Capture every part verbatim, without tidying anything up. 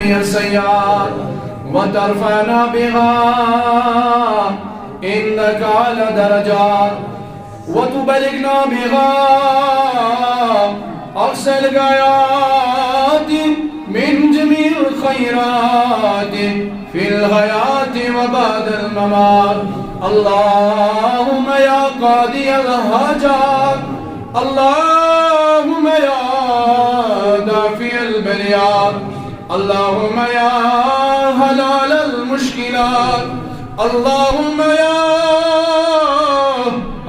السيئات وترفعنا بها عندك أعلى الدرجات وتبلغنا بها أقصى الغايات من جميع الخيرات في الحياة وبعد الممات. اللهم يا قاضي الحاجات، اللهم يا دافع البليات، اللهم يا حلال المشكلات، اللهم يا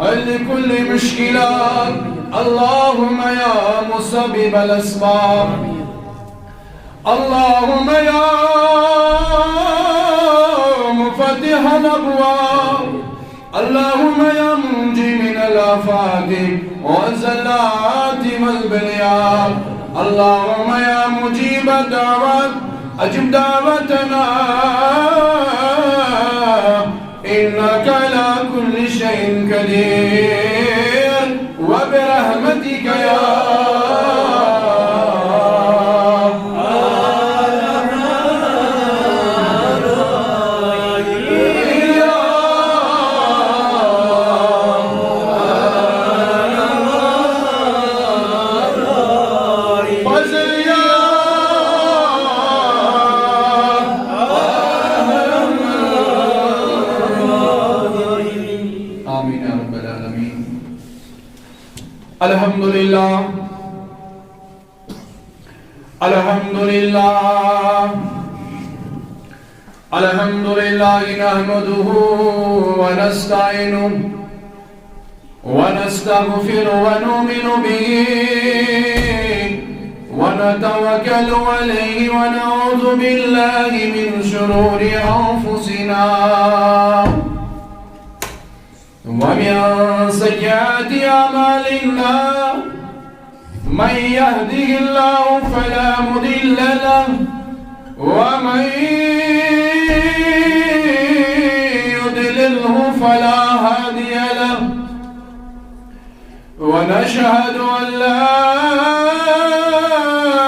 حل كل مشكلات، اللهم يا مسبب الأسباب، اللهم يا مفتح الأبواب، اللهم يا منجي من الآفات والزلات والبليات، اللهم يا مجيب الدعوات، أجب دعوتنا، إنك على كل شيء قدير، وبرحمتك يا أرحم الراحمين. آمين يا رب العالمين. الحمد لله. الحمد لله. الحمد لله نحمده ونستعينه ونستغفره ونؤمن به ونتوكل عليه ونعوذ بالله من شرور أنفسنا ومن سيئات أعمالنا. من يهده الله فلا مضل له ومن يضلله فلا هادي له. ونشهد أن لا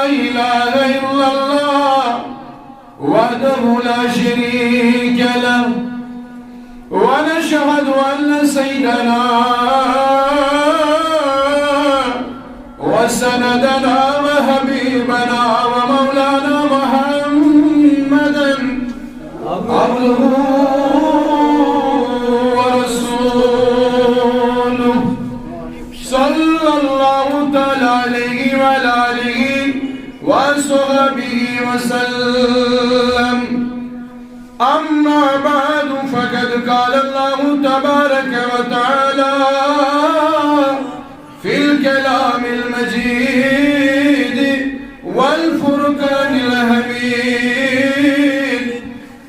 إله إلا الله وحده لا شريك له. ونشهد أن سيدنا وسندنا وحبيبنا ومولانا محمدا عبده ورسوله، صلى الله تعالى عليه وعلى آله وصحبه وسلم. أما بعد، فقد قال الله تبارك وتعالى في الكلام المجيد والفرقان الحميد،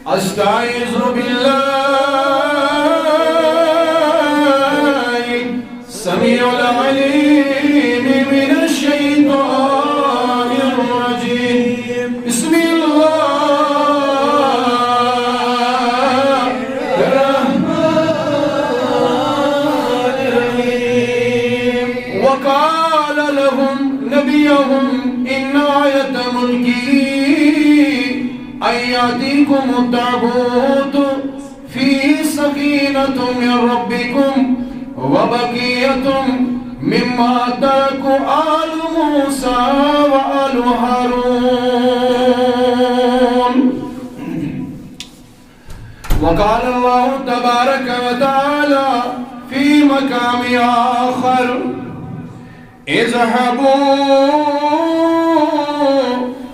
أستعيذ بالله السميع العليم من الشيطان الرجيم. بسم الله الرحمن الرحيم. وقال لهم نبيهم إن آية ملكه أن يأتيكم التابوت فيه سكينة من ربكم وبقية مما ترك آل موسى وآل هارون. وقال الله تبارك وتعالى في مقام آخر: اذهبوا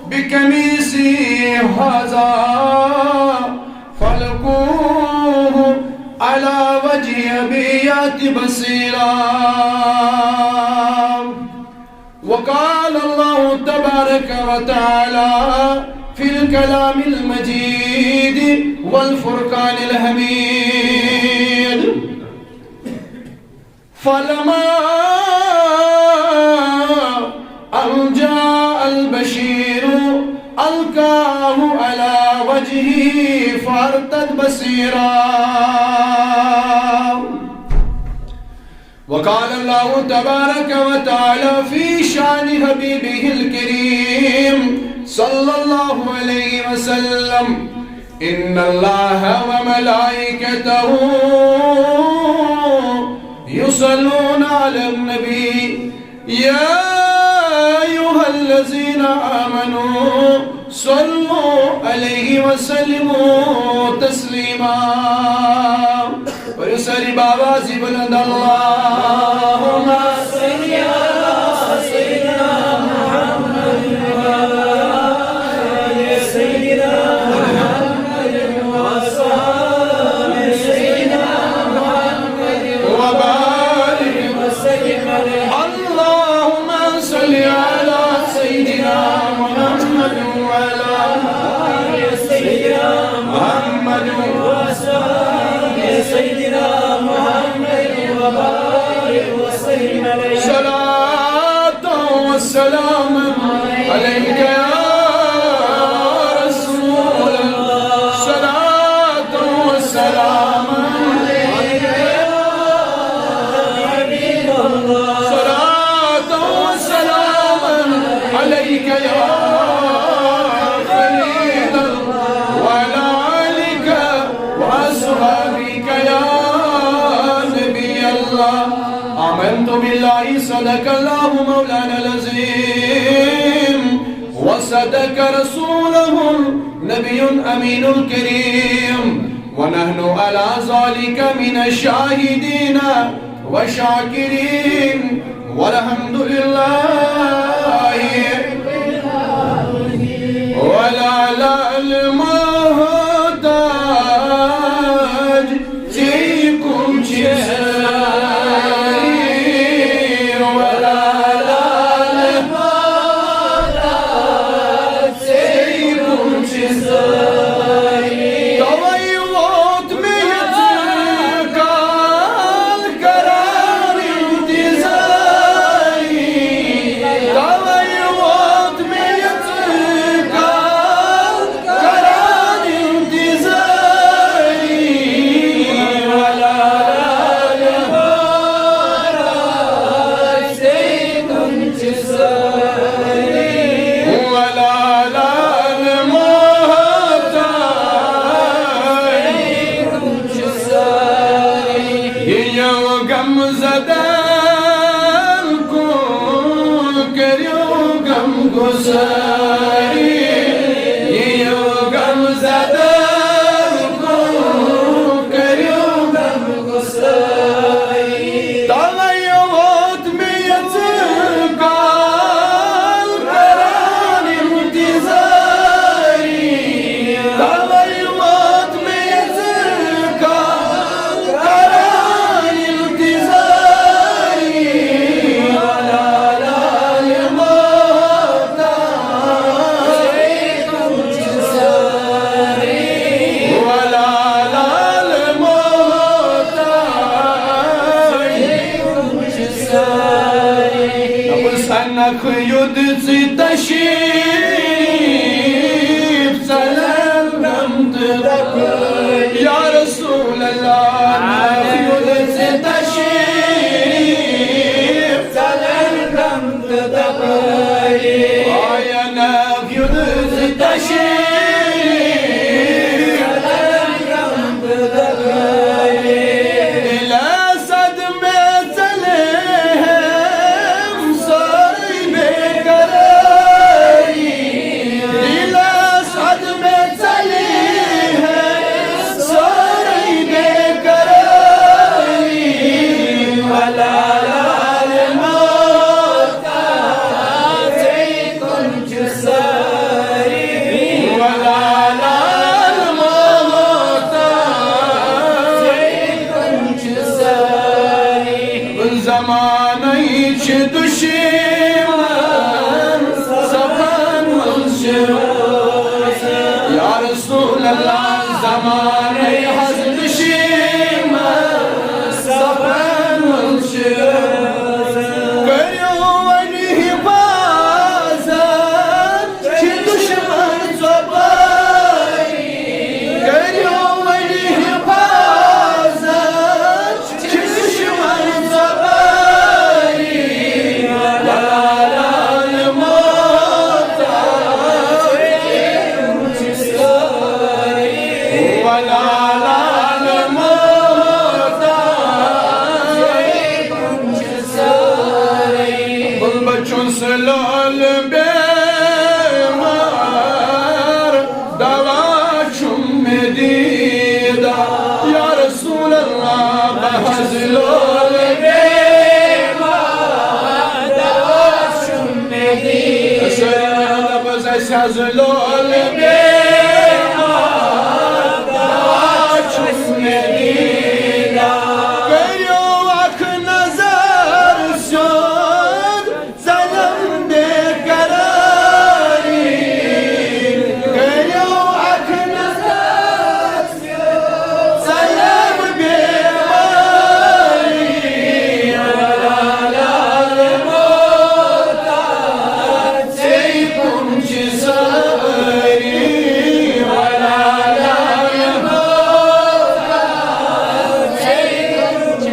بقميصي هذا فألقوه على وجه أبي يأت بصيرا. وقال الله تبارك وتعالى في الكلام المجيد والفرقان الحميد: فلما أن جاء البشير ألقاه على وجهه فارتد بصيرا. وقال الله تبارك وتعالى في شأن حبيبه الكريم صلى الله عليه وسلم. إن الله وملائكته يصلون على النبي. يا أيها الذين آمنوا صلوا عليه وسلموا تسليما. پٔرِو سٲری باواز بلند، اللهم صل على سيدنا محمد وعلى آل سيدنا محمد وأصحاب سيدنا محمد وبارك وسلم عليه. اللهم صل على سيدنا محمد وعلى آل سيدنا محمد وأصحاب سيدنا محمد وبارك وسلم عليه. صلاة وسلام عليك يا رسول الله. صلاة وسلام عليك يا حبيب الله. صلاة وسلام عليك يا خليل الله، وعلى آلك وأصحابك يا نبي الله. آمنت بالله، صدق الله مولانا العظيم، وصدق رسوله النبي الأمين الكريم، ونحن على ذلك من الشاهدين والشاكرين، والحمد لله. ولا لا المحتاج فيكم جزائي، ولا لا المحتاج فيكم جزائي. توے ووت مےٚ ییٚتہِ کال کران انتظاری، توے ووت مےٚ ییٚتہِ کال کران انتظاری، ولا لا المحتاج فيكم جزائي، ولا لا المحتاج فيكم جزائي. یہِ یِیو غم زدن کُن کٔرِو غم گساری، یہِ یِیو غم زدن کُن کٔرِو غم گساری. توے ووت مےٚ ییٚتہِ کال کران انتظاری، توے ووت مےٚ ییٚتہِ کال کران انتظاری، ولا لا المحتاج فيكم جزائي، ولا لا المحتاج فيكم جزائي. دَپُس انکھ یوٚد ژٕ تشریف ژلن غم تہٕ تکلیف۔ یا رسول اللہ، انکھ یوٚد ژٕ تشریف ژلن غم تہٕ تکلیف۔ آے انکھ یوٚد ژٕ تشریف دِلس صدمے ژلے ہم سورُے بے قراری۔ دِلس صدمے ژلے ہم سورُے بے قراری۔ ولا لال موت ژےٚ کُن چھِ سٲری۔ ولا لال موت ژےٚ کُن چھِ سٲری۔ زمانَے چھِ دُشمن صفن منٛز چھِ روزان۔ یا رسول اللہ، زمانَے حظ دُشمن صفن منٛز چھِ روزان۔ کٔرِو وۄنۍ حفاظت، چھِ دُشمن ژۄپٲرۍ۔ کٔرِو وۄنۍ حفاظت، چھِ دُشمن ژۄپٲرۍ۔ بہٕ حظ لول بیمار، دوا چھُم مےٚ دِنۍ۔ سٲری ونان، دَپس، اَسہِ حظ لول بیمار، دوا چھُم مےٚ دِنۍ۔ کٔرِو اکھ نظر سیوٚد، ژلم بے قراری، کٔرِو اکھ نظر، ژلم بے قراری، ولا لال محتاج، ژے کُن چھِ سٲری، ولا لال محتاج، ژے کُن چھِ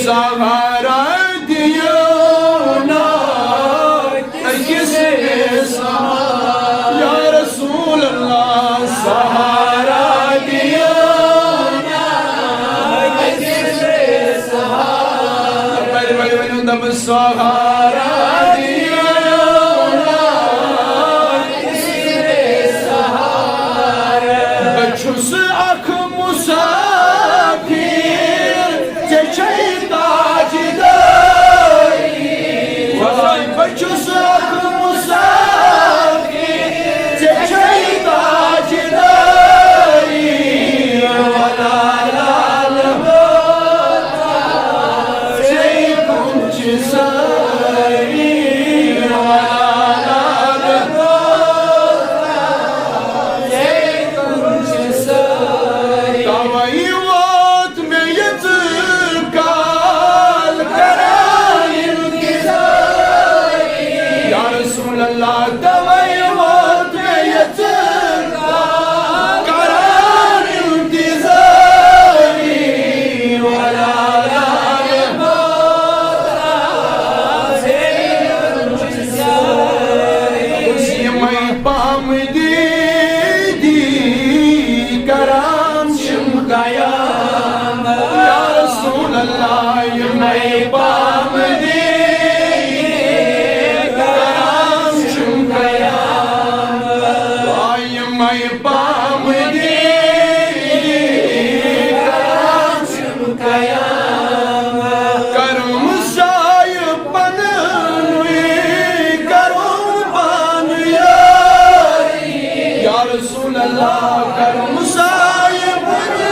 سہارا دِیِو نا أکِس بے سہارا۔ یا رسول اللہ، سہارا دِیِو نا أکِس بے سہارا۔ بڑِ، بڑِ ؤنِو، دَپہٕ، سہارا دِیِو نا أکِس بے سہارا۔ بہٕ چھُس اکھ مسافر، ژےٚ چھے تاجدٲری۔ وَلہٕ بہٕ چھُس اکھ مسافر، ژےٚ چھے تاجدٲری۔ ولا لال محتاج، ژے کُن چھِ سٲری۔ ولا لال محتاج، ژے کُن چھِ سٲری۔ توے ووت مےٚ ییٚژٕ کال کران انتظار۔ یا رسول اللہ، توے ووت مےٚ ییٚژٕ کال کران انتظار۔ ولا لال محتاج، ژے کُن چھِ سٲری۔ بہٕ چھُس یِمے پامہٕ دیٖدی کران چھِم قیام۔ یا رسول اللہ، یِمے پامہٕ دیٖدی کران چھِم قیام۔ آ، یِمے پامہٕ دیٖدی کران چھِم قیام۔ کرُم سایہِ پننُے، کرُم پانہٕ یٲری۔ یا رسول اللہ، کرُم سایہِ پننُے،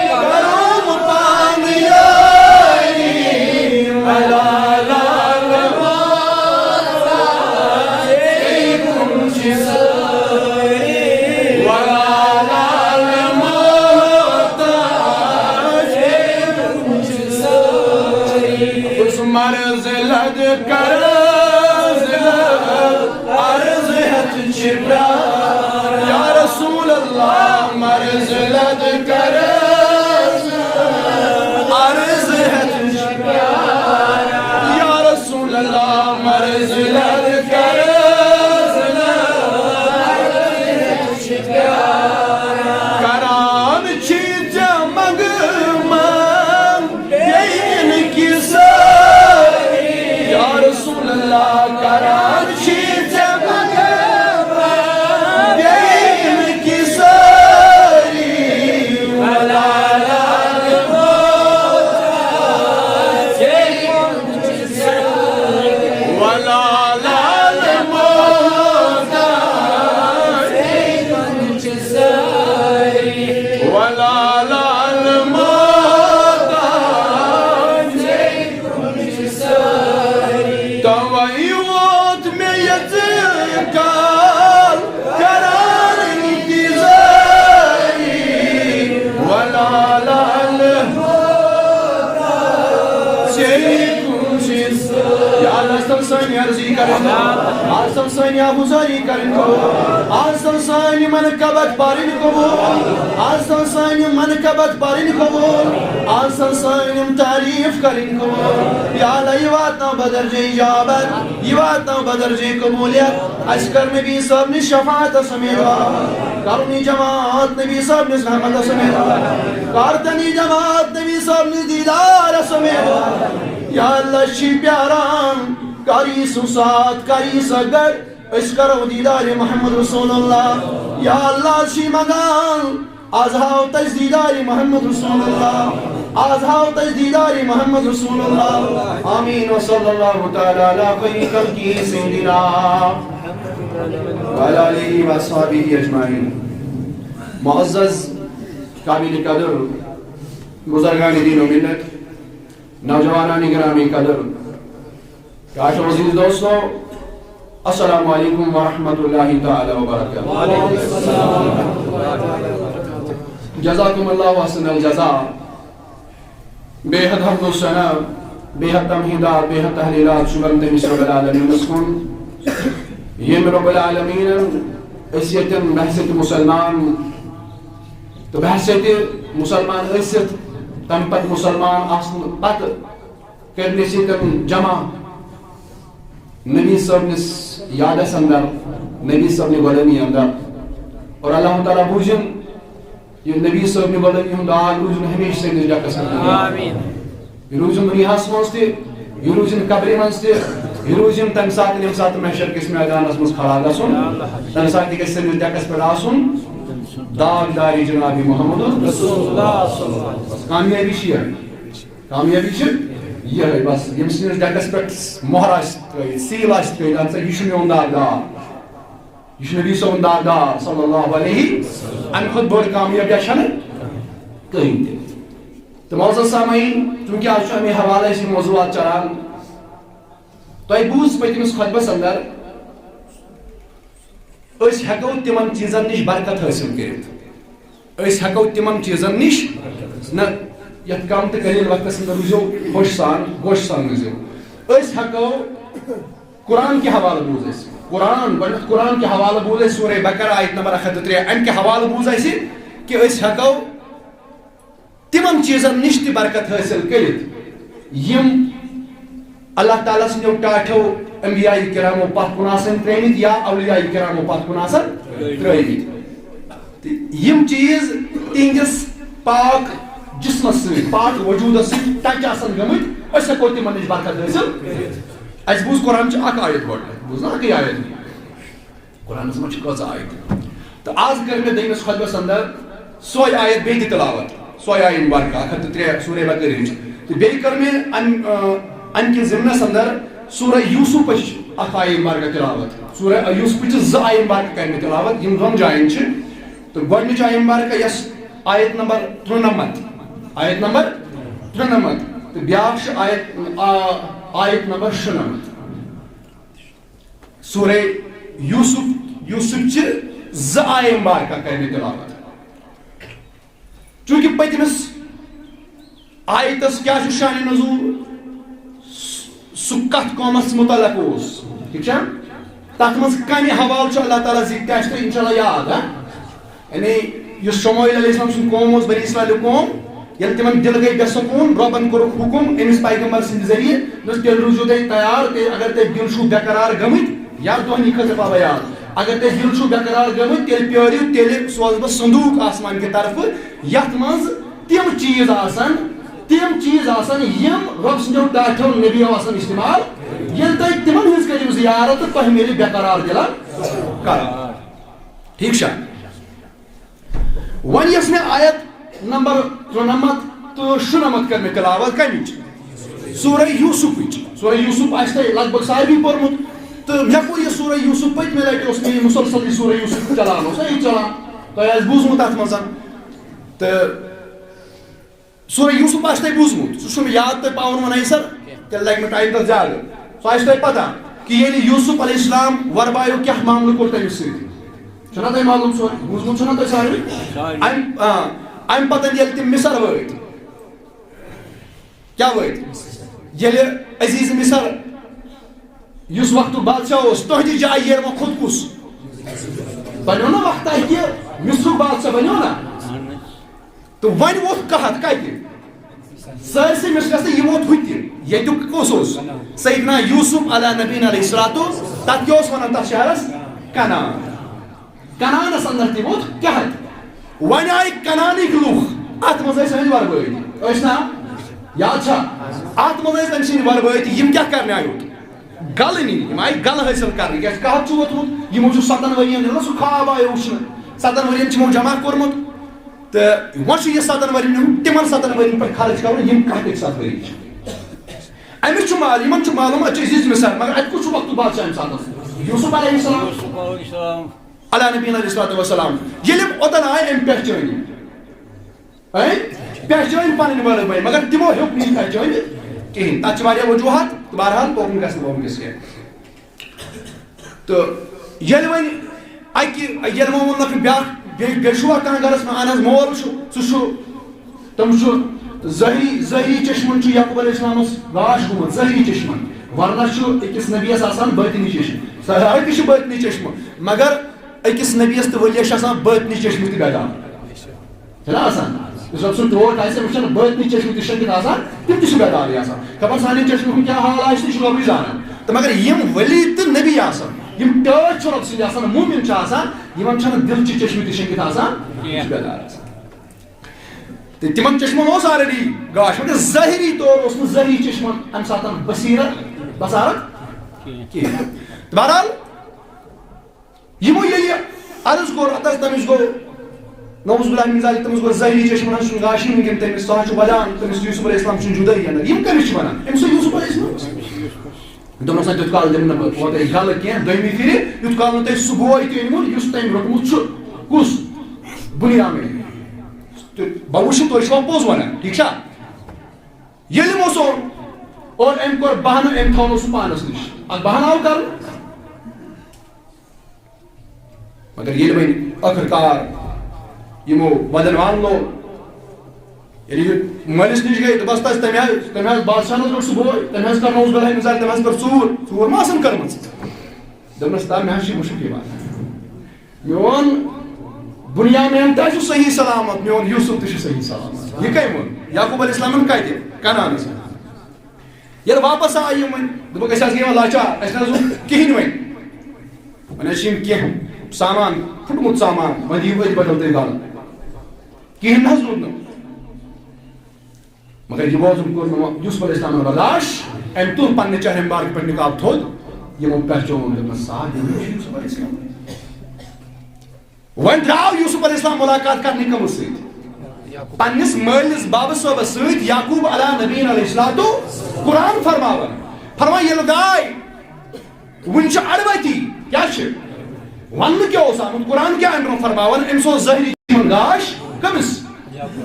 کرُم پانہٕ یٲری۔ ولا لال محتاج، ژے کُن چھِ سٲری۔ ولا لال محتاج، ژے کُن چھِ سٲری۔ بہٕ چھُس مرض لد قرض لد، عرض ہٮ۪تھ چھِ پیاران۔ یا رسول اللہ، مرض لد قرض لد، عرض ہٮ۪تھ چھِ پیاران۔ یا رسول اللہ، مرض لد قرض لد، عرض ہٮ۪تھ چھِ پیاران۔ کران چھِ ژےٚ منٛگہٕ منٛگ بیٚیہِ یِنہٕ کہِ سٲری۔ یا رسول اللہ، کران چھِ ژےٚ منٛگہٕ منٛگ بیٚیہِ یِنہٕ کہِ سٲری۔ ولا لال محتاج، ژے کُن چھِ سٲری۔ ولا لال محتاج، ژے کُن چھِ سٲری۔ ولا لال محتاج، ژے کُن چھِ سٲری۔ توے ووت مےٚ ییٚژٕ کال کران انتظاری۔ ولا لال محتاج، ژے کُن چھِ سٲری۔ یا اللہ، آز تھاو سٲنۍ عرضی کرٕنۍ قبول۔ آز تھاو سٲنۍ آبگزاری کرٕنۍ قبول۔ آز تھاو سٲنۍ منقبت پرٕنۍ قبول۔ آز تھاو سٲنۍ منقبت پرٕنۍ قبول۔ آز تھاو سٲنۍ تعریف کرٕنۍ قبول۔ یا اللہ، یہِ واتناو بدرجہ اجابت، یہِ واتناو بدرجہ قبولیت۔ اَسہِ کر نبی صٲب نِش شفاعتس امیدوار، کرُن یہِ جماعت نبی صٲب نِس رحمتس امیدوار، کر تن یہِ جماعت نبی صٲب نِس دیدارس امیدوار۔ یا اللہ، أسۍ چھِ پیاران، کر یی سُہ ساتھ، کر یی سۄ گھڑی، أسۍ کرو دیدار محمد رسول اللہ۔ یا اللہ، أسۍ چھِ منگان، آز ہاو تجدیدار محمد رسول اللہ، آز ہاو تجدیدار محمد رسول اللہ۔ آمین وصلی اللہ تعالی علی خیر خلقہ سیدنا وعلی آلہ واصحابہ اجمعین۔ معزز، قابل قدر بزرگان دین و ملت، نوجوانان گرامی قدر، کاش عزیز دوستو، السلام علیکم ورحمۃ اللہ تعالی وبرکاتہ۔ جزاکم اللہ احسن الجزا۔ بے حد حمد و ثنا، بے حد تمہیدات، بے حد تحلیلات شُکر تٔمِس رب العالمینس کُن، ییٚمۍ رب العالمینن أسۍ ییٚتٮ۪ن بحیثیت مسلمان تہٕ بحیثیت مسلمان ٲسِتھ، تمہِ پتہٕ مسلمان آسنہٕ پتہٕ کٔرۍ مےٚ سۭتۍ جمع نبی صٲبنِس یادس اندر، نبی صٲبنہِ غلٲمی اندر۔ اور اللہ تعالیٰ بوٗزِن یہِ نبی صٲبنہِ غلٲمی ہُنٛد داغ روٗزِن ہمیشہِ سٲنِس ڈیکس اندر۔ آمین۔ یہِ روٗزِن دُنیاہس منٛز تہِ، یہِ روٗزِن قبرِ منٛز تہِ، یہِ روٗزِن تمہِ ساتہٕ ییٚمہِ ساتہٕ محشر کِس میدانس منٛز کھڑا گژھُن، تمہِ ساتہٕ تہِ گژھِ سٲنِس ڈیکس پٮ۪ٹھ آسُن داغ داری جناب محمد رسول اللہ صلی اللہ علیہ وسلم۔ کامیٲبی چھِ یہِ۔ کامیٲبی چھِ یِہوٚے بس، ییٚمہِ سٕنٛدِس ڈیکس پٮ۪ٹھ مۄہر آسہِ ترٲیِتھ، سیٖل آسہِ ترٲیِتھ، اَہن سا، یہِ چھُ میون داغدار، یہِ چھُ نبی صٲبُن داغدار صلی اللہ علیہ۔ اَمہِ کھۄتہٕ بٔڑ کامیٲبی چھَنہٕ کٕہٕنۍ تہِ۔ تہٕ معزز سامعیٖن، چوٗنٛکہِ آز چھُ اَمے حوالہٕ اَسہِ یہِ موضوعات چلان، تۄہہِ بوٗز پٔتمِس خطبس اندر، أسۍ ہٮ۪کو تِمن چیٖزن نِش برکت حٲصِل کٔرِتھ۔ أسۍ ہٮ۪کو تِمن چیٖزن نِش، نہ، یتھ کم تہٕ قلیل وقتس اندر روٗزِو خۄش سان، گوش سان روٗزِو۔ أسۍ ہٮ۪کو، قرآن کہِ حوالہٕ بوٗز اَسہِ، قرآن، گۄڈٕنٮ۪تھ قرآن کہِ حوالہٕ بوٗز اَسہِ سورہ بقرہ آیت نمبر اکھ ہتھ تہٕ ترٛےٚ، امہِ کہِ حوالہٕ بوٗز اَسہِ کہِ أسۍ ہٮ۪کو تِمن چیٖزن نِش تہِ برکت حٲصِل کٔرِتھ، یِم اللہ تعالیٰ سٕنٛدیو ٹاٹھیو انبیاء کرامو پتھ کُن آسن ترٛٲومٕتۍ یا اولیاء کرامو پتھ کُن آسن ترٛٲومٕتۍ۔ تہٕ یِم چیٖز تِہنٛدِس پاک جسمس سۭتۍ، پاک وجوٗدس سۭتۍ ٹچ آسن گٔمٕتۍ، أسۍ ہٮ۪کو تِمن نِش برکت حٲصِل کٔرِتھ۔ اَسہِ بوٗز قرآنچہِ اکھ آیت گۄڈٕ، بوٗز نا اکٕے آیت؟ قرآنس منٛز چھِ کۭژاہ آیتہٕ۔ تہٕ آز کٔر مےٚ دوٚیمِس خطبس اندر سۄے آیت بیٚیہِ تہِ تلاوت، سۄے آیت مبارکہ اکھ ہتھ تہٕ ترٛےٚ سورہ بقرہ ہٕنٛز۔ تہٕ بیٚیہِ کٔر مےٚ امہِ، آ، امہِ کِس ضمنس اندر سورہ یوسفٕچ اکھ آیت مبارکہ تلاوت۔ سورہ یوسفٕچ زٕ آیت مبارکہ کٔر مےٚ تلاوت، یِم دۄن جاین چھِ۔ تہٕ گۄڈٕنِچ آیت مبارکہ یۄس آیت نمبر ترُنمتھ، آیت نمبر ترُنمتھ، تہٕ بیٛاکھ چھِ آیت، آ، آیت نمبر شُنمتھ۔ سورہ یوسف، یوسف چہِ زٕ آیہ مبارکہ کرِ مےٚ تلاوت۔ چونکہ پٔتمِس آیتس کیٛاہ چھُ شانِ نزول؟ سُہ کتھ قومس متعلق اوس، ٹھیک چھا؟ تتھ منٛز کمہِ حوالہٕ چھُ اللہ تعالیٰ ذکر، تہِ آسہِ تۄہہِ انشاءاللہ یاد، ہا؟ یعنی یُس شموئیل علیہ السلام سُنٛد قوم اوس، بنی اسرائیل قوم، ییٚلہِ تِمن دِل گٔے بے سکوٗن، رۄبن کوٚرُکھ حُکُم أمِس پیغمبر سٕنٛدِ ذٔریعہٕ، دوٚپُس، "تیٚلہِ روٗزِو تُہۍ تیار، تیٚلہِ اگر تُہۍ دِل چھُو بے قرار گٔمٕتۍ، یا دۄہنی خٲطرٕ پاوٕ یاد، اگر تُہۍ دِل چھُو بے قرار گٔمٕتۍ، تیٚلہِ پیٲرِو، تیٚلہِ سوزٕ بہٕ صندوٗق آسمان کہِ طرفہٕ، یَتھ منٛز تِم چیٖز آسن، تِم چیٖز آسن، یِم رۄب سٕنٛدیو ٹاٹھیو نبیو آسن استعمال۔ ییٚلہِ تُہۍ تِمن ہٕنٛز کٔرِو زیارت، تہٕ تۄہہِ میلہِ بے قرار دِلن قرار۔" ٹھیٖک چھا؟ وۄنۍ یۄس مےٚ آیت نمبر ترُنمتھ تہٕ شُنمتھ کٔر مےٚ تلاوت کمِچ؟ سورہ یوسفٕچ۔ سورہ یوسف آسہِ تۄہہِ لگ بگ ساروی پوٚرمُت۔ تہٕ مےٚ پوٚر یہِ سورہ یوسف، پٔتمہِ لٹہِ اوس مےٚ یہِ مسلسل یہِ سورہ یوسف چلان، اوس یہِ چلان، تۄہہِ آسہِ بوٗزمُت اتھ منٛز۔ تہٕ سورہ یوسف آسہِ تۄہہِ بوٗزمُت، سُہ چھُنہٕ یاد تۄہہِ پاوُن وۄنۍ سر، تیٚلہِ لگہِ مےٚ ٹایم تتھ زیادٕ۔ سُہ آسہِ تۄہہِ پتہ کہِ ییٚلہِ یوسف علیہ السلام وربایو کیٛاہ معاملہٕ کوٚر تٔمِس سۭتۍ، چھُنہ تۄہہِ معلوم سورُے؟ بوٗزمُت چھُنہ تۄہہِ ساروٕے؟ ساروٕے۔ امہِ، آ، امہِ پتہٕ ییٚلہِ تِم مصر وٲتۍ، کیٛاہ وٲتۍ؟ ییٚلہِ عزیز مصر، یُس وقتُک بادشاہ اوس، تُہنٛدِ جایہِ ییٚلہِ وۄنۍ کھوٚت کُس؟ بنیو نا وقتہ کہِ مصرُک بادشاہ بنیو نا؟ تہٕ وۄنۍ ووت قحط کتہِ؟ سٲرسٕے مصرس تہٕ یہِ ووت ہُتہِ۔ ییٚتیُک کُس اوس؟ سیدنا یوسف علیٰ نبینا علیہ الصلوۃ۔ تتھ کیٛاہ اوس ونان تتھ شہرس؟ کنعان۔ کنعانس اندر تہِ ووت قحط۔ وۄنۍ آیہِ کنعانٕکۍ لُکھ، اتھ منٛز ٲسۍ أہنٛدۍ وربٲوۍ۔ ٲسۍ نا؟ یاد چھا؟ اتھ منٛز ٲسۍ تٔمۍ سٕنٛدۍ وربٲوۍ تہِ۔ یِم کیٛاہ کرنہِ آیہِ یوت؟ گلہٕ نِنہِ۔ یِم آیہِ گلہٕ حٲصِل کرنہِ۔ کیٛازِ قحط چھُ ووتمُت۔ یِمو چھُ ستن ؤرین، ییٚلہِ نہ سُہ خواب آیو وٕچھنہٕ، ستن ؤرین چھِ یِمو جمع کوٚرمُت۔ تہٕ وۄنۍ چھُ یہِ ستن ؤرین ہُنٛد تِمن ستن ؤرین پٮ۪ٹھ خرٕچ کرُن، یِم کانٛہہ أکۍ ستھ ؤری چھِ۔ أمِس چھُ مال، یِمن چھُ معلوم، أسۍ چھِ عزیز مثال، مگر اَتہِ کُس چھُ وقتُک بادشاہ اَمہِ ساتہٕ؟ یوسف علیہ السلام۔ یوسف علیہ السلام۔ علیٰ نبینا علیہ الصلوۃ والسلام۔ ییٚلہِ یِم اوٚتن آے، أمۍ پہچٲنۍ یِم۔ أمۍ پہچٲنۍ پنٕنۍ وٲلۍ بٲے، مگر تِمو ہیوٚک نہٕ یہِ پہچٲنِتھ کِہینۍ۔ تَتھ چھِ واریاہ وجوہات، تہٕ بہرحال، پوٚک نہٕ گژھِ نہٕ، پوٚک نہٕ گژھِ کینٛہہ۔ تہٕ ییٚلہِ وۄنۍ اَکہِ، ییٚلہِ وۄنۍ ووٚنُکھ بیٛاکھ، بیٚیہِ، بیٚیہِ چھُوا کانٛہہ گَرَس منٛز؟ اَہَن حظ، مول چھُ، سُہ چھُ، تِم چھُ ظٲہری، ظٲہری چشمَن چھُ یعقوب علیہ السلامَس گاش گوٚمُت، ظٲہری چشمَن۔ ورنہ چھُ أکِس نبیَس آسان باطنی چشم۔ سُہ ہر تہِ چھُ باطنی چشمہٕ، مگر أکِس نبیَس تہٕ ؤلیَس چھُ آسان باطنی چشمہٕ تہِ بیدار۔ چھُنہ آسان؟ یُس رۄب سُنٛد ٹوٹھ آسہِ، أمِس چھَنہٕ باطنی چشمہٕ تہِ شنٛگِتھ آسان، تِم تہِ چھِ بیدارٕے آسان۔ خبر سانٮ۪ن چشمن ہُنٛد کیٛاہ حال آسہِ، یہِ چھُ رۄبٕے زانان۔ تہٕ مگر یِم ؤلی تہٕ نبی آسان، یِم ٹٲٹھۍ چھِ رۄب سٕنٛدۍ آسان، مومِن چھِ آسان، یِمن چھَنہٕ دِلچہِ چشمہٕ تہِ شنٛگِتھ آسان، تِم چھِ بیدار آسان۔ تہٕ تِمن چشمن اوس already گاش، مگر ظٲہری طور اوس نہٕ ظٲہری چشمن اَمہِ ساتہٕ بصیرت، بصارت کِہیٖنۍ۔ تہٕ بہرحال، یِمو ییٚلہِ یہِ عرض کوٚر، اَتَس تٔمِس گوٚو، نعوذ باللہ من ذالک، تٔمِس گوٚو ظٲہری چشمَن ہٕنٛز چھُنہٕ گاشی وٕنکٮ۪ن تٔمِس، سُہ حظ چھُ وَدان، تٔمِس یوسف علیہ السلام چھُنہٕ جُدٲیی اَندَر۔ یِم کٔمِس چھِ وَنان؟ أمِس چھُ یوسف علیہ السلام۔ دوٚپنَس، نہ، تیُتھ کال دِمہٕ نہٕ بہٕ، وۄنۍ تۄہہِ یَلہٕ کینٛہہ، دوٚیمہِ پھِرِ، یُتھ کال نہٕ تۄہہِ سُہ بوے تہِ أنۍوُن، یُس تٔمۍ روٚٹمُت چھُ۔ کُس؟ بُنیامین۔ تہٕ بہٕ وٕچھٕ، تُہۍ چھِوا پوٚز وَنان، ٹھیٖک چھا؟ ییٚلہِ یِمو سُہ اوٚن، اور أمۍ کوٚر بہانہٕ، أمۍ تھوٚو سُہ پانَس نِش۔ اَتھ بہانہٕ آو کَرُن۔ مگر ییٚلہِ وۄنۍ ٲخٕر کار یِمو وَدَن وان لوگ، ییٚلہِ یہِ مٲلِس نِش گٔے، دوٚپَس، تَس، تٔمۍ حظ، تٔمۍ حظ بادشاہَن حظ روٚٹ سُہ بوے، تٔمۍ حظ کٔر نعوذ باللہ من ذالک، تٔمۍ حظ کٔر ژوٗر، ژوٗر ما آسَن کٔرمٕژ؟ دوٚپنَس، تَس، مےٚ حظ چھِ مُشُک یِوان۔ میون بُنیامین تہِ حظ چھُ صحیح سلامت، میون یوسف تہِ چھُ صحیح سلامت۔ یہِ کٔمۍ ووٚن؟ یعقوب علیہ السلامن کَتہِ؟ کنعانَس منٛز۔ ییٚلہِ واپس آے یِم وۄنۍ، دوٚپُکھ، أسۍ حظ گٔے وۄنۍ لاچار، اَسہِ نہ حظ اوس کِہیٖنۍ وۄنۍ۔ وۄنۍ حظ چھِ یِم کینٛہہ سامان، پھُٹمُت سامان، وۄنۍ دِیِو أتھۍ بدل تُہۍ بدل۔ کِہیٖنۍ نہ حظ روٗد نہٕ۔ مگر یہِ بوزُن کوٚر نہٕ یوسف علیہ السلامن برداشت۔ أمۍ تُل پننہِ چہرے مبارک پٮ۪ٹھ نقاب تھوٚد، یِمو پہچووُن، دوٚپنَس، سا، یہِ چھُ یوسف علیہ السلام۔ وۄنۍ درٛاو یوسف علیہ السلام مُلاقات کرنہِ کٔمِس سۭتۍ؟ پننِس مٲلِس بابہٕ صٲبس سۭتۍ، یعقوب علیٰ نبینا علیہ الصلوۃ۔ قرآن فرماوان، فرمان ییٚلہِ گاے، وُنہِ چھُ اڑوتی، کیٛاہ چھِ؟ وننہٕ کیٛاہ اوس آمُت؟ قرآن کیٛاہ اَمہِ برٛونٛہہ فرماوان؟ أمِس اوس ظٲہری چشمن گاش۔ کٔمِس؟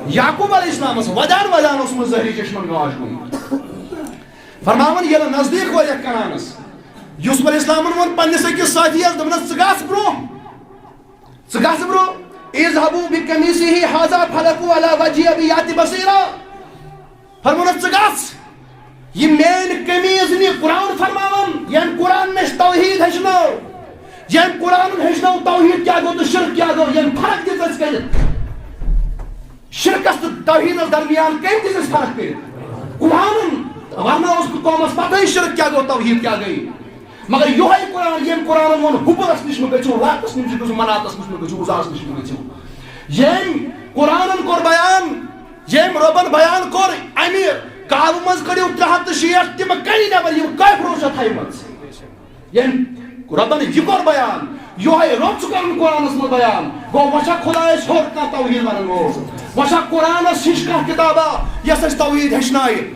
یعقوب علیہ السلامس۔ ودان ودان اوسمُت ظٲہری چشمن گاش گوٚمُت۔ فرماوان ییٚلہِ نزدیٖک وٲتۍ یتھ کنعانس، یوسف علیہ السلامن ووٚن پننِس أکِس ساتھی یس، دوٚپنس، ژٕ گژھ برٛونٛہہ۔ ژٕ گژھ برٛونٛہہ، اذهبوا بقميصه هذا فألقوه على وجه أبي يأت بصيرا۔ فرمونس، ژٕ گژھ، یہِ میٲنۍ قمیٖض نہِ۔ قرآن فرماوان، ییٚمۍ قرآن مےٚ توحیٖد ہیٚچھنٲو، ییٚمۍ قرآنن ہیٚچھنٲو توحیٖد کیٛاہ گوٚو تہٕ شرک کیٛاہ گوٚو، ییٚمۍ فرق دِژ اَسہِ کٔرِتھ۔ شرکس تہٕ توحیٖدس درمیان کٔمۍ دِژ اَسہِ فرق کٔرِتھ؟ قرآنن۔ ورنہ اوس نہٕ قومس پتہٕے شرک کیٛاہ گوٚو، توحیٖد کیٛاہ گٔے۔ مگر یۄہے قرآن، ییٚمۍ قرآنن ووٚن، حُبرس نِش مہٕ گٔژھِو، راتس نِش مہٕ گٔژھِو، مناتس نِش مہٕ گٔژھِو، عُزاہس نِش مہٕ گٔژھِو۔ ییٚمۍ قرآنن کوٚر بیان، ییٚمۍ رۄبن بیان کوٚر، امہِ کعبہٕ منٛز کٔڑِو ترٛےٚ ہتھ تہٕ شیٹھ تِم کَنہِ نٮ۪بر، یِم کٲفرو چھےٚ تھایمژٕ۔ ییٚمۍ رۄبن یہِ کوٚر بیان، یۄہے رۄب چھُ کران قرآنس منٛز بیان۔ گوٚو، وۄنۍ چھا خدایس ہیوٚر کانٛہہ توحیٖد ونن وول؟ وۄنۍ چھا قرآنس ہِش کانٛہہ کِتابا، یۄس اَسہِ توحیٖد ہیٚچھنایہِ؟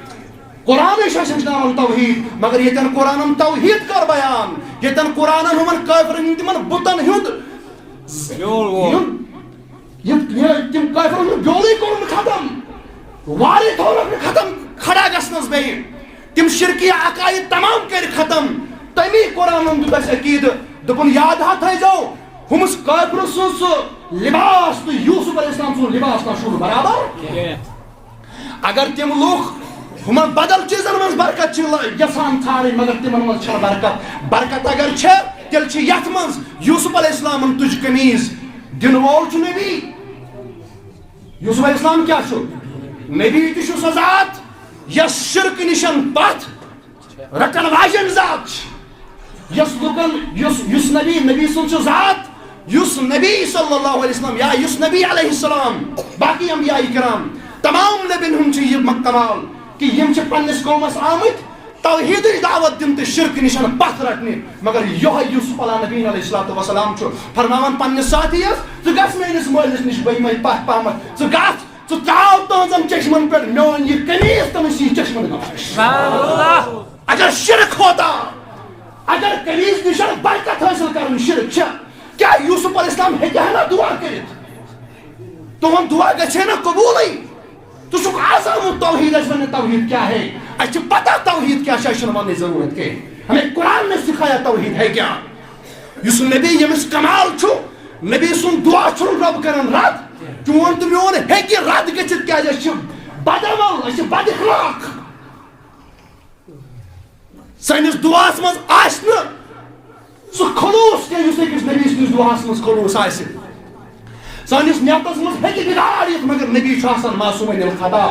قرآنٕے چھُ اَسہِ ہیٚچھناوان توحیٖد، مگر ییٚتٮ۪ن قرآنن توحیٖد کٔر بیان، ییٚتٮ۪ن قرآنن ہُمن کٲفرن ہُنٛد، تِمن بُتن ہُنٛد بیول وول۔ یُن، یہِ، یہِ، تِم کٲفرن ہُنٛد بیولٕے کوٚرُن ختم، وارٕے تھوٚونکھ نہٕ ختم کھڑا گژھنس بیٚیہِ۔ تِم شرکیہ عقاید تمام کٔرۍ ختم۔ تٔمی قرآنن دیُت اَسہِ عقیٖدٕ، دوٚپُن، یاد ہا تھٲیزیو، ہُمِس کٲفرٕ سُنٛد سُہ لباس تہٕ یوسف علیہ السلام سُنٛد لباس کانٛہہ چھُنہٕ برابر۔ کینٛہہ۔ اگر تِم لوٗکھ ہُمن بدل چیٖزن منٛز برکت چھِ ل-، یژھان ژھانڈٕنۍ، مگر تِمن منٛز چھنہٕ برکت۔ برکت اگر چھےٚ، تیٚلہِ چھِ یتھ منٛز یوسف علیہ السلامن تُج قمیٖض۔ دِنہٕ وول چھُ نبی۔ یوسف علیہ السلام کیٛاہ چھُ؟ نبی تہِ چھُ سۄ ذات، یۄس شرکہٕ نِشن پتھ رٹن واجٮ۪ن ذات چھِ۔ یۄس لُکن، یُس، یُس نبی، نبی سُنٛد چھُ ذات، یُس نبی صلی اللہ علیہ وسلم یا یُس نبی علیہ السلام، باقی انبیاء کرام، تمام نبین ہُنٛد چھُ یہِ م-، کمال کہِ یِم چھِ پننِس قومس آمٕتۍ، توحیدٕچ دعوت دِنہٕ تہٕ شرکہٕ نِش پتھ رٹنہِ۔ مگر یۄہے یوسف علیٰ نبینا علیہ الصلوۃ والسلام چھُ فرماوان پننِس ساتھیَس، "ژٕ گژھ میٲنِس مٲلِس نِش، بہٕ یِمے پتھ پہمتھ، ژٕ گژھ، ژٕ تراو تہنٛزن چشمن پٮ۪ٹھ میون یہِ قمیٖض تہٕ مےٚ چھُ یہِ چشمن گاش۔" اگر شرک ہوتا، اگر قمیٖض نِش برکت حٲصِل کرٕنۍ شرک چھا، کیٛاہ یوسف علیہ السلام ہیٚکہِ ہا نہ دعا کٔرِتھ؟ تُہُنٛد دعا گژھِ ہے نہ قبوٗلٕے؟ ژٕ چھُکھ آز آمُت توحیٖدَس وَننہِ، توحیٖد کیٛاہ ہے؟ اَسہِ چھِ پَتہ توحیٖد کیٛاہ چھِ، اَسہِ چھُنہٕ وَننٕچ ضروٗرت کینٛہہ۔ ہمیں قرآن نے سکھایا توحیٖد ہے کیا۔ یُس نبی، ییٚمِس کمال چھُ، نبی سُنٛد دعا چھُنہٕ رۄب کران رد۔ چون تہٕ میون ہیٚکہِ رد گٔژھِتھ، کیٛازِ أسۍ چھِ بدعمل، أسۍ چھِ بد اخلاق۔ سٲنِس دُعاہَس منٛز آسہِ نہٕ سُہ خلوٗص کینٛہہ، یُس أکِس نبی سٕنٛدِس دُعاہَس منٛز خلوٗص آسہِ۔ سٲنِس نیتَس منٛز ہیٚکہِ بِگاڑ یِتھ، مگر نبی چھُ آسان معصوم عن الخطا۔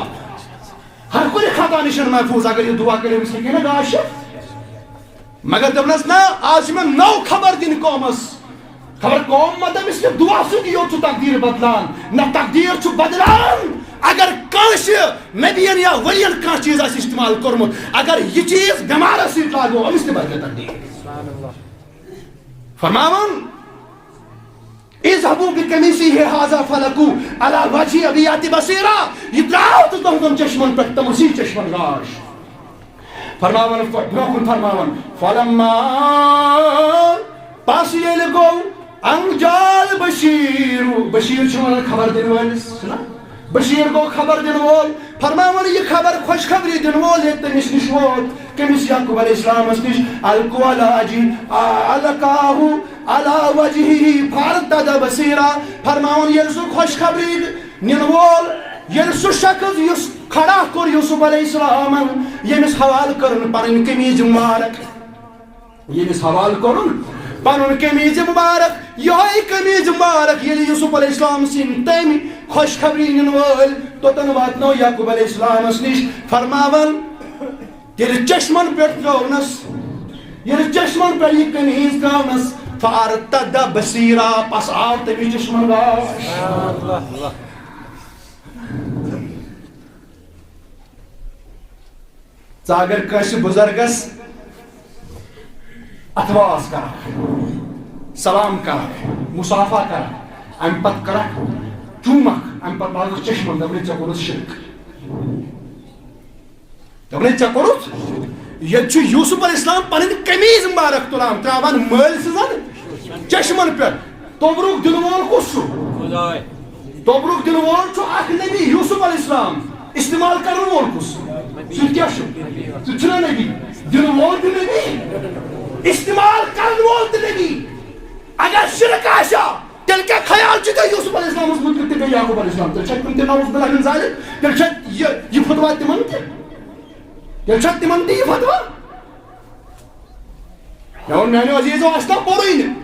ہر کُنہِ خطا نِش محفوٗظ۔ اگر یہِ دُعا کَرِ، أمِس ہیٚکہِ ہے نہ گاش یِتھ۔ مگر دوٚپنَس، "نہ، آز چھِ مےٚ نٔو خبر دِنۍ قومَس۔" خبر قوم ما دٔپِس، یہِ دُعا سۭتی یوت چھُ تقدیٖر بدلان۔ نہ، تقدیٖر چھُ بدلان اگر کٲنٛسہِ نبیَن یا ؤلین کانٛہہ چیٖز آسہِ استعمال کوٚرمُت۔ اگر یہِ چیٖز بٮ۪مارَس سۭتۍ لاگو، أمِس تہِ بدلہِ تقدیٖر۔ فرماوان، "اذهبوا بقميصه هذا فألقوه على وجه أبي يأت بصيرا۔" یہِ ترٛاو تہٕ تُہنٛدٮ۪ن چشمن پٮ۪ٹھ تِمَن سٕے چشمن گاش۔ فرماوان، برونٛہہ کُن فرماوان، "فلما"، پس ییٚلہِ گوٚو، "ان جاء البشیر"، بشیر چھُ وَنان خبر دِنہٕ وٲلِس، چھُنہ؟ بشیر گوٚو خبر دِنہٕ وول۔ فرماوان، یہِ خبر، خۄشخبری دِنہٕ وول ییٚلہِ تٔمِس نِش ووت، کٔمِس؟ یعقوب علیہ السلامس نِش۔ "القوا علی وجہہ"، آ، "القاہ علی وجہہ فارتد بصیرا"۔ فرماوان، ییٚلہِ سُہ خۄشخبری نِنہٕ وول، ییٚلہِ سُہ شخص یُس کھڑا کوٚر یوسف علیہ السلامن، ییٚمِس حوالہٕ کٔرٕن پنٕنۍ قمیٖض مبارک، ییٚمِس حوالہٕ کوٚرُن پنُن قمیٖض مبارک، یِہوٚے قمیٖض مبارک ییٚلہِ یوسف علیہ السلام سٕنٛدۍ تٔمۍ خۄشخبری نِنہٕ وٲلۍ توٚتن واتنٲو یعقوب علیہ السلامس نِش، فرماوان، ییٚلہِ چشمن پٮ۪ٹھ ترٲونس، ییٚلہِ چشمن پٮ۪ٹھ یہِ قمیٖض ترٲونس، فارتد بصیرا، پس آو تٔمِس چشمن گاش۔ ژٕ اگر کٲنٛسہِ بُزرگس اتھہٕ واس کرکھ، سلام کرکھ، مصافحہ کرکھ، امہِ پتہٕ کرکھ چوٗمکھ، امہِ پتہٕ لاگکھ چشمن، دپنے، "ژےٚ کوٚرُتھ شرک۔" دپنے، "ژےٚ کوٚرُتھ؟" ییٚتہِ چھُ یوسف علیہ السلام پنٕنۍ قمیٖض مبارک تُلان، ترٛاوان مٲلۍ سٕنٛزن چشمن پٮ۪ٹھ۔ توبرُک دِنہٕ وول کُس چھُ؟ خداے۔ توبرُک دِنہٕ وول چھُ اکھ نبی، یوسف علیہ السلام۔ استعمال کرن وول کُس؟ سُہ تہِ کیٛاہ چھُ؟ سُہ تہِ چھُنہ نبی۔ دِنہٕ وول تہِ نبی، استعمال کرن وول تہِ نبی۔ اگر شرک آسہِ ہا، تیٚلہِ کیٛاہ خیال چھُ ژےٚ یوسف علیہ السلامس مُتعلق تہٕ بیٚیہِ یعقوب علیہ السلام؟ تیٚلہِ چھا تِم تہِ نعوذ باللہ من ذالک؟ تیٚلہِ چھا یہِ، یہِ فتوا تِمن تہِ؟ تیٚلہِ چھا تِمن تہِ یہِ فتوا؟ مےٚ ووٚن، میانیو عزیزو، اَسہِ نہ پوٚرُے نہٕ۔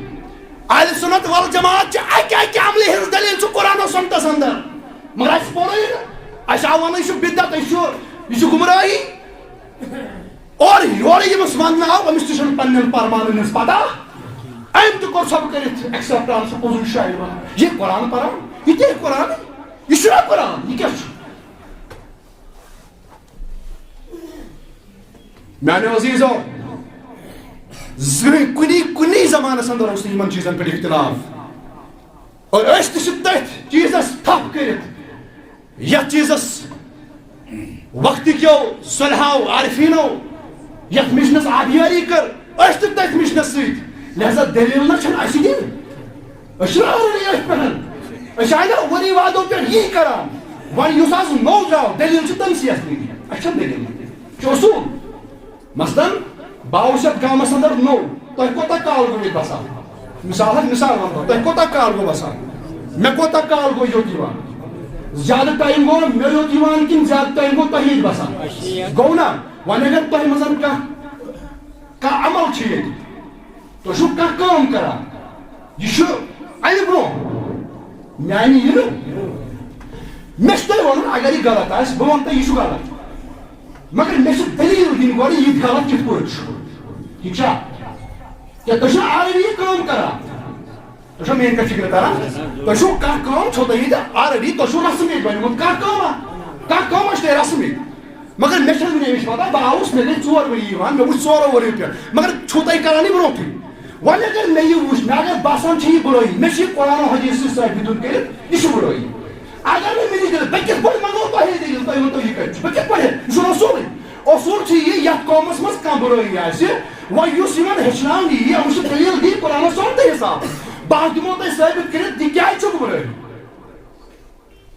اہل سنت والجماعت چھِ اَکہِ، اَکہِ عملہِ ہٕنٛز دٔلیٖل چھُ قرآن و سنتس اندر، مگر اَسہِ پوٚرُے نہٕ۔ اَسہِ آو وَنہٕ، یہِ چھُ بدعت، یہِ چھُ، یہِ چھُ گمراہی۔ اور یورٕ ییٚمِس وَننہٕ آو، أمِس تہِ چھُنہٕ پننٮ۪ن پرمانن ہٕنٛز پتہ۔ أمۍ تہِ کوٚر ژھۄپہٕ کٔرِتھ accept، آو سُہ پوٚزُے شاعر وَنان۔ یہِ قرآن پران، یہِ تہِ ہے قرآن، یہِ چھُنہ قرآن، یہِ کیٛاہ چھُ؟ میانیو عزیزو، زٕہٕنۍ کُنی، کُنی زمانس اندر اوس نہٕ یِمن چیٖزن پٮ۪ٹھ اختلاف۔ اور أسۍ تہِ چھِ تٔتھۍ چیٖزس تھپھ کٔرِتھ، یتھ چیٖزس وقتٕکیو صلحاو عارفینو، یتھ مشنس آبیٲری کٔر، أسۍ تہِ تٔتھۍ مشنس سۭتۍ۔ لہذا دٔلیٖل نہ چھنہٕ اسہِ دِنۍ۔ أسۍ چھِنہٕ already أتھۍ پٮ۪ٹھ۔ أسۍ آیہِ نہ ؤری وادو پٮ۪ٹھ یی کران۔ وۄنۍ یُس آز نوٚو درٛاو، دٔلیٖل چھِ تٔمۍ سٕے یَتھ دِنۍ۔ اَسہِ چھَنہٕ دٔلیٖل۔ یہِ چھُ اصوٗل۔ مثلاً، بہٕ آوُس یَتھ گامَس اندر نوٚو۔ تۄہہِ کوٗتاہ کال گوٚو ییٚتہِ بسان؟ مثال حظ، مثال وَنہٕ بہٕ۔ تۄہہِ کوٗتاہ کال گوٚو بسان؟ مےٚ کوٗتاہ کال گوٚو یوٚت یِوان؟ زیادٕ time گوٚو مےٚ یوٚت یِوان کِنہٕ زیادٕ time گوٚو تۄہہِ ییٚتہِ بسان؟ گوٚو نا؟ وۄنۍ اگر تۄہہِ منٛز کانٛہہ، کانٛہہ عمل چھُ ییٚتہِ، تُہۍ چھِو کانٛہہ کٲم کران، یہِ چھُ اَمہِ برٛونٛہہ میانہِ یِنہٕ۔ مےٚ چھُ تۄہہِ وَنُن، اگر یہِ غلط آسہِ، بہٕ وَنہٕ تۄہہِ، یہِ چھُ غلط۔ مگر مےٚ چھِ دٔلیٖل دِنۍ گۄڈٕ، یہِ تہِ غلط کِتھ پٲٹھۍ چھُ۔ ٹھیٖک چھا؟ کیٛاہ تُہۍ چھِو already یہِ کٲم کران؟ تُہۍ چھِو میٲنۍ کَتھ فِکرِ تران؟ تۄہہِ چھُو کانٛہہ کٲم، چھو تۄہہِ ییٚتہِ already، تۄہہِ چھُو رسم ییٚتہِ بنیومُت۔ کانٛہہ کٲم، کانٛہہ کٲم چھِ تۄہہِ رسم ییٚتہِ۔ مگر مےٚ چھَنہٕ وٕنہِ اَمِچ پَتہ، بہٕ آوُس، مےٚ گٔے ژور ؤری یِوان، مےٚ وٕچھ ژورو ؤریو پٮ۪ٹھ، مگر چھُو تۄہہِ کَران یہِ برونٛٹھٕے؟ وۄنۍ اگر مےٚ یہِ وٕچھ، مےٚ اگر باسان چھِ یہِ بُرٲیی، مےٚ چھِ یہِ قرآن و حدیث سۭتۍ ثٲبت دیُن کٔرِتھ، یہِ چھُ بُرٲیی۔ اگر نہٕ مےٚ یہِ دٔلیٖل، بہٕ کِتھ پٲٹھۍ منٛگو تۄہے دٔلیٖل، تُہۍ ؤنۍتو یہِ کَتہِ چھُ، بہٕ کِتھ پٲٹھۍ؟ یہِ چھُ رسوٗلٕے۔ اصوٗل چھُ یہِ، یَتھ قومَس منٛز کانٛہہ بُرٲیی آسہِ، وۄنۍ یُس یِمَن ہیٚچھناونہٕ یی، یِم چھِ دٔلیٖل دی قرآن و سُنتہٕ حِساب۔ بہٕ ہا دِمو تۄہہِ ثٲبت کٔرِتھ، یہِ کیٛازِ چھُکھ بُرٲیی؟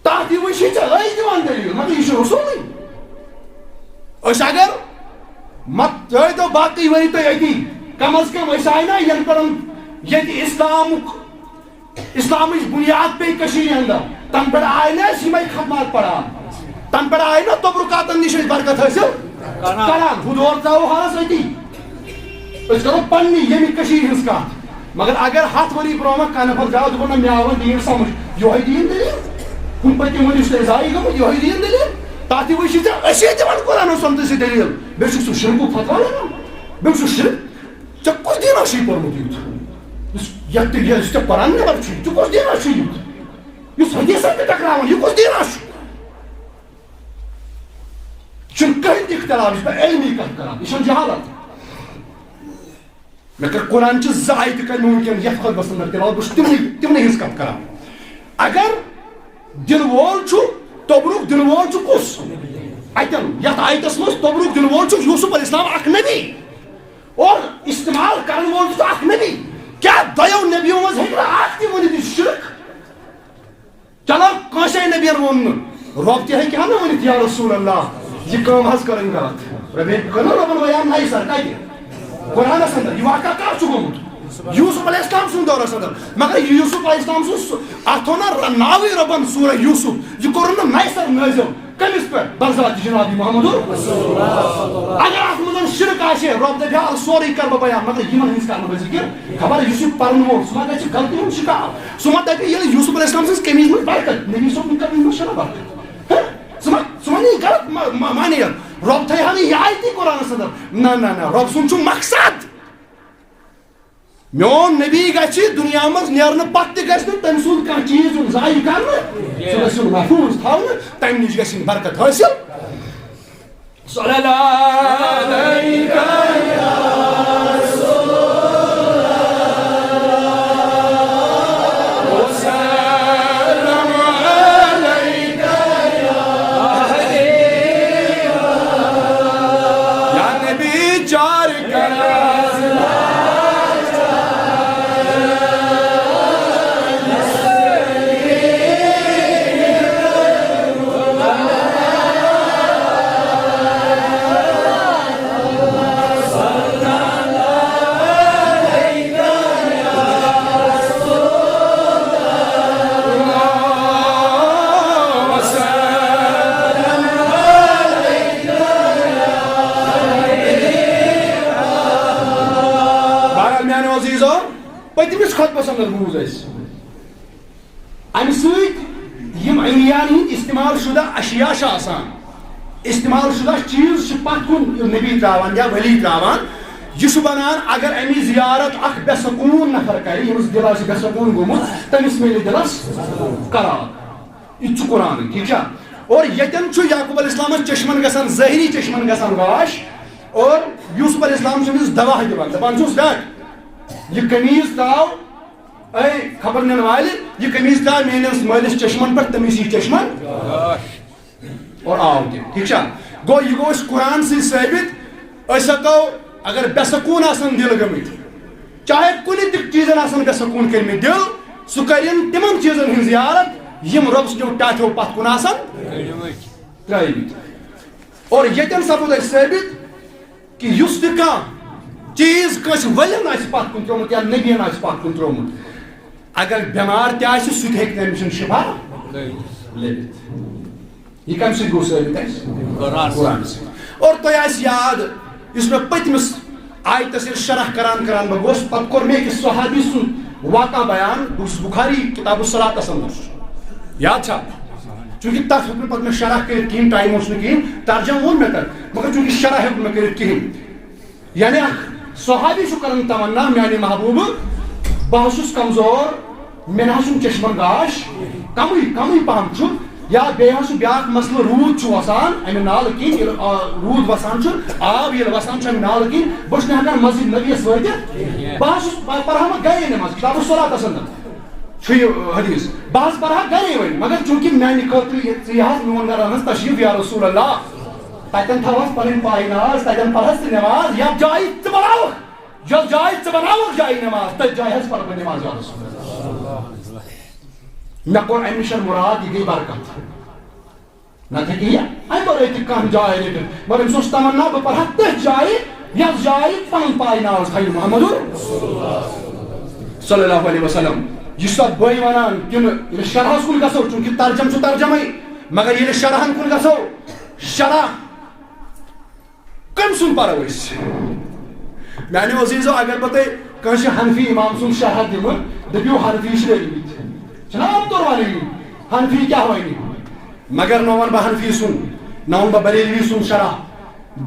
تَتھ یِوان چھِ ژےٚ أے دِوان دٔلیٖل، مگر یہِ چھُ رسوٗلٕے۔ أسۍ اگر مت ترٛٲوۍ تو باقٕے ؤری تُہۍ أتی، کم از کم أسۍ آے نا ینہٕ پٮ۪ٹھ ییٚتہِ اسلامُک، اسلامٕچ بُنیاد پیٚیہِ کٔشیٖرِ اندر، تَنہٕ پٮ۪ٹھ آے نا أسۍ یِمے ختمات پران، تَنہٕ پٮ۪ٹھ آے نا تبرکاتن نِش أسۍ برکت حٲصِل کران۔ ہُہ دور ترٛاوو حالس أتی۔ أسۍ کرو پننہِ ییٚمہِ کٔشیٖرِ ہٕنٛز کتھ۔ مگر اگر ہتھ ؤری برونٛہہ ما کانٛہہ نفر درٛاو، دوٚپُن، نہ، مےٚ آو وۄنۍ دیٖن سمجھ، یۄہے دیٖن دٔلیٖل۔ کُنہِ پٔتِم ؤری یُس تۄہہِ ضایع گوٚمُت، یۄہے دیٖن دٔلیٖل۔ تتھ تہِ وٕچھِو ژےٚ، أسے دِوان قرآن و سنتہٕ سۭتۍ دٔلیٖل۔ بیٚیہِ چھُکھ ژٕ شرکُک فتوا لگان۔ بیٚیہِ چھُ شرک۔ ژےٚ کُس دیٖنا چھُے پوٚرمُت یُتھ؟ یُس یتھ تہِ ییٚلہِ ژےٚ قرآن نٮ۪بر چھُے، ژٕ کُس دیٖنا چھُے یُتھ؟ یُس حدیثن تہِ ٹکراوان، یہِ کُس دیٖنا چھُ؟ چھُنہٕ کٕہٕنۍ تہِ اختلاف، یہِ چھُ علمی کتھ کران، یہِ چھَنہٕ جہالت۔ مےٚ کٔر قرآن چہِ زٕ آیتہٕ کَرِ مُمکِن یَتھ خۄطبَس اندر تِلاوت، بہٕ چھُس تِمنٕے، تِمنٕے ہٕنٛز کَتھ کران۔ اگر دِنہٕ وول چھُ، توٚبرُک دِنہٕ وول چھُ کُس؟ اَتٮ۪ن، یَتھ آیتَس منٛز توٚبرُک دِنہٕ وول چھُ یوسف علیہ السلام اکھ نبی۔ اور استعمال کرن وول چھُ اکھ نبی۔ کیٛاہ دۄیو نبیو منٛز ہیٚکہِ نہٕ اکھ تہِ ؤنِتھ یہِ چھُ شرک؟ چلو، کٲنٛسے نبین ووٚن نہٕ، رۄب تہِ ہیٚکہِ ہا نہٕ ؤنِتھ، یا رسول اللہ، یہِ کٲم حظ کٔرٕن غلط۔ رۄبن کٔر نہٕ رۄبن بیان نَیہِ سرٕ کَتہِ؟ قرآنس اندر۔ یہِ واقعہ کر چھُ گوٚمُت؟ یوسف علیہ السلام سُنٛد دورس اندر۔ مگر یوسف علیہ السلام سُنٛد سُہ، اتھ تھوٚو نہ ناوٕے رۄبن سورہ یوسف۔ یہِ کوٚرُن نہٕ نَیہِ سرٕ نٲزِل۔ کٔمِس پٮ۪ٹھ؟ بذات جناب محمد۔ اگر اتھ منٛز شرک آسہِ ہے، رۄب دپہِ ہا، سورُے کرٕ بہٕ بیان، مگر یِمن ہٕنٛز کرٕ نہٕ بہٕ ذکر۔ خبر یُس یہِ پرن وول، سُہ ما گژھِ غلطی ہُنٛد شکار؟ سُہ ما دپہِ، ییٚلہِ یوسف علیہ السلام سٕنٛز قمیٖض منٛز برکت، نبی صٲب سٕنٛز قمیٖض منٛز چھنہٕ برکت؟ ہہ؟ سُہ ما، سُہ ما نی غلط ما-، ما-، معنی؟ رۄب تھایہِ ہا نہٕ یہِ آیتی قرآنس اندر۔ نہ، نہ، نہ، رۄب سُنٛد چھُ مقصد۔ میون نبی گژھِ دُنیا منٛز نیرنہٕ پتہٕ تہِ گژھِ نہٕ تٔمۍ سُنٛد کانٛہہ چیٖز یُن ضایع کرنہٕ، سُہ گژھِ یُن محفوٗظ تھاونہٕ، تَمہِ نِش گژھِ یِن برکت حٲصِل۔ صلی اللہ علیہ وسلم۔ یا نبی چار کر۔ بہرحال میانیو عزیزو، پٔتمِس خطبس اندر بوٗز اَسہِ، امہِ سۭتۍ یِم عریان ہٕنٛدۍ استعمال شدہ اشیاء چھِ آسان، استعمال شدہ چیٖز چھِ پتھ کُن نبی تراوان یا ولی تراوان، یہِ چھُ بنان اگر اَمِچ زیارت اکھ بے سکوٗن نفر کرِ، ییٚمِس دِل آسہِ بے سکوٗن گوٚمُت، تٔمِس میلہِ دِلس قرار۔ یہِ تہِ چھُ قرآنٕے، ٹھیٖک چھا؟ اور ییٚتٮ۪ن چھُ یعقوب علیہ السلامس چشمن گژھان، ظٲہری چشمن گژھان واش، اور یوسف علیہ السلام چھُ أمِس دوا دِوان، دپان چھُس، "رٹ، یہِ قمیٖض ترٛاو، اے خبر نِنہٕ والہِ، یہِ قمیٖض ترٛاو میٲنِس مٲلِس چشمن پٮ۪ٹھ، تٔمِس یی چشمن۔" اور آو تہِ، ٹھیٖک چھا؟ گوٚو، یہِ گوٚو اَسہِ قرآن سۭتۍ ثٲبت۔ أسۍ ہٮ۪کو، اگر بے سکوٗن آسن دِل گٔمٕتۍ، چاہے کُنہِ تہِ چیٖزن آسن بے سکوٗن کٔرمٕتۍ دِل، سُہ کرن تِمن چیٖزن ہٕنٛز زیارت، یِم رۄب سٕنٛدیو ٹاٹھیو پتھ کُن آسن ترٲومٕتۍ۔ اور ییٚتٮ۪ن سپُد اَسہِ ثٲبت کہِ یُس تہِ کانٛہہ چیٖز کٲنٛسہِ ؤلِین آسہِ پتھ کُن ترٛوومُت یا نبین آسہِ پتھ کُن ترٛوومُت، اگر بٮ۪مار تہِ آسہِ، سُہ تہِ ہیٚکہِ تٔمۍ سُنٛد شِفا لٔبِتھ۔ یہِ کَمہِ سۭتۍ گوٚو ثٲبت اَسہِ؟ قرآن۔ قرآن سۭتۍ۔ اور تۄہہِ آسہِ یاد، یُس مےٚ پٔتمِس آیتَس ییٚلہِ شرح کران کران بہٕ گوس، پَتہٕ کوٚر مےٚ أکِس صحابی سُنٛد واقعہ بیان، بہٕ چھُس بُخاری کِتاب الصلاۃَس اندر۔ یاد چھا؟ چوٗنٛکہِ تَتھ ہیوٚک نہٕ پَتہٕ مےٚ شرح کٔرِتھ کِہیٖنۍ، ٹایم اوس نہٕ کِہیٖنۍ، ترجمہٕ ووٚن مےٚ تَتھ، مگر چوٗنٛکہِ شرح ہیوٚک نہٕ مےٚ کٔرِتھ کِہیٖنۍ۔ یعنی اکھ صحابی چھُ کران تمنا، میانہِ محبوبہٕ، بہٕ حظ چھُس کمزور، مےٚ نہ حظ چھُنہٕ چشمن گاش، کمٕے، کمٕے پہم چھُ، یا بیٚیہِ حظ چھُ بیٛاکھ مسلہٕ، روٗد چھُ وَسان اَمہِ نالہٕ کِنۍ، ییٚلہِ، آ، روٗد وَسان چھُ، آب ییٚلہِ وَسان چھُ اَمہِ نالہٕ کِنۍ، بہٕ چھُس نہٕ ہٮ۪کان مسجد نبیَس وٲتِتھ۔ بہٕ حظ چھُس، بہٕ پَرٕ ہا وۄنۍ گَرے نٮ۪ماز، کتاب الصلاۃَس اندر چھُ یہِ حدیث۔ بہٕ حظ پَرٕ ہا گَرے وۄنۍ، مگر چوٗنٛکہِ میٛانہِ خٲطرٕ یہِ، ژٕ یہِ حظ میون گَرٕ اَنَس تشریٖف یا رسول اللہ، تَتٮ۪ن تھاو حظ پَنٕنۍ پاے ناز، تَتٮ۪ن پَرٕ حظ ژٕ نٮ۪ماز، یَتھ جایہِ ژٕ بَناوَکھ، یَتھ جایہِ ژٕ بَناوَکھ جایہِ نٮ۪ماز، تٔتھۍ جایہِ حظ پَرٕ بہٕ نٮ۪ماز یا رسول اللہ۔ مےٚ کوٚر اَمہِ نِش مُراد، یہِ گٔے برکت۔ نَتہٕ ہیٚکہِ یہِ اَمہِ وَرٲے تہِ کانٛہہ جاے رٔٹِتھ۔ مگر أمِس اوس تمنا، بہٕ پَرٕ ہا تٔتھۍ جایہِ، یَتھ جایہِ پَنُن پاے ناو تھاوِ محمد صلی اللہ علیہ وسلم۔ یہِ چھُ تَتھ بٲے وَنان کِنہٕ ییٚلہِ شرحَس کُن گژھو، چوٗنٛکہِ ترجمہٕ چھُ ترجمَے، مگر ییٚلہِ شرحَن کُن گژھو، شرح کٔمۍ سُنٛد پَرو أسۍ؟ میٛانیو عزیٖزو، اگر بہٕ تۄہہِ کٲنٛسہِ حنفی اِمام سُنٛد شرح دِمہٕ، دٔپِو حنفی چھِ ؤلمٕتۍ۔ چھِنہ عام طور وَنٲنی، حنفی کیٛاہ وَنہِ؟ مگر نہ وَنہٕ بہٕ حنفی سُنٛد، نہ وَنہٕ بہٕ بریلوی سُنٛد شرح،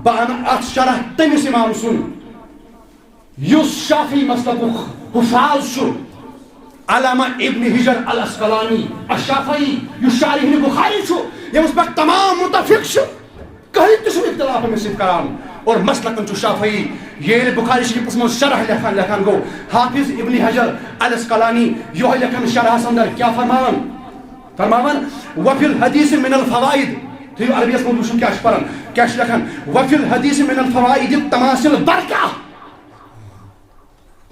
بہٕ اَنہٕ اَتھ شرح تٔمِس اِمام سُنٛد، یُس شافعی مسلکُک حفاظ چھُ، علامہ ابن حجر العسقلانی الشافعی، یُس شارح بخاری چھُ، ییٚمِس پٮ۪ٹھ تمام متفق چھِ، کٕہٕنۍ تہِ چھُنہٕ اختلاف أمِس سۭتۍ کران۔ اور مسلکن چھُ شافعی۔ ییٚلہِ بخاری شریفس منٛز شرح لیکھان لیکھان گوٚو، حافظ ابن حجر العسقلانی یِہوٚے لیکھان شرحس اندر کیٛاہ فرماوان؟ فرماوان، "وفی الحدیث من الفوائد"، تھٲیِو عربیَس منٛز وٕچھِو کیٛاہ چھُ پران، کیٛاہ چھُ لیکھان، "وفی الحدیث من الفوائد التماثل البرقع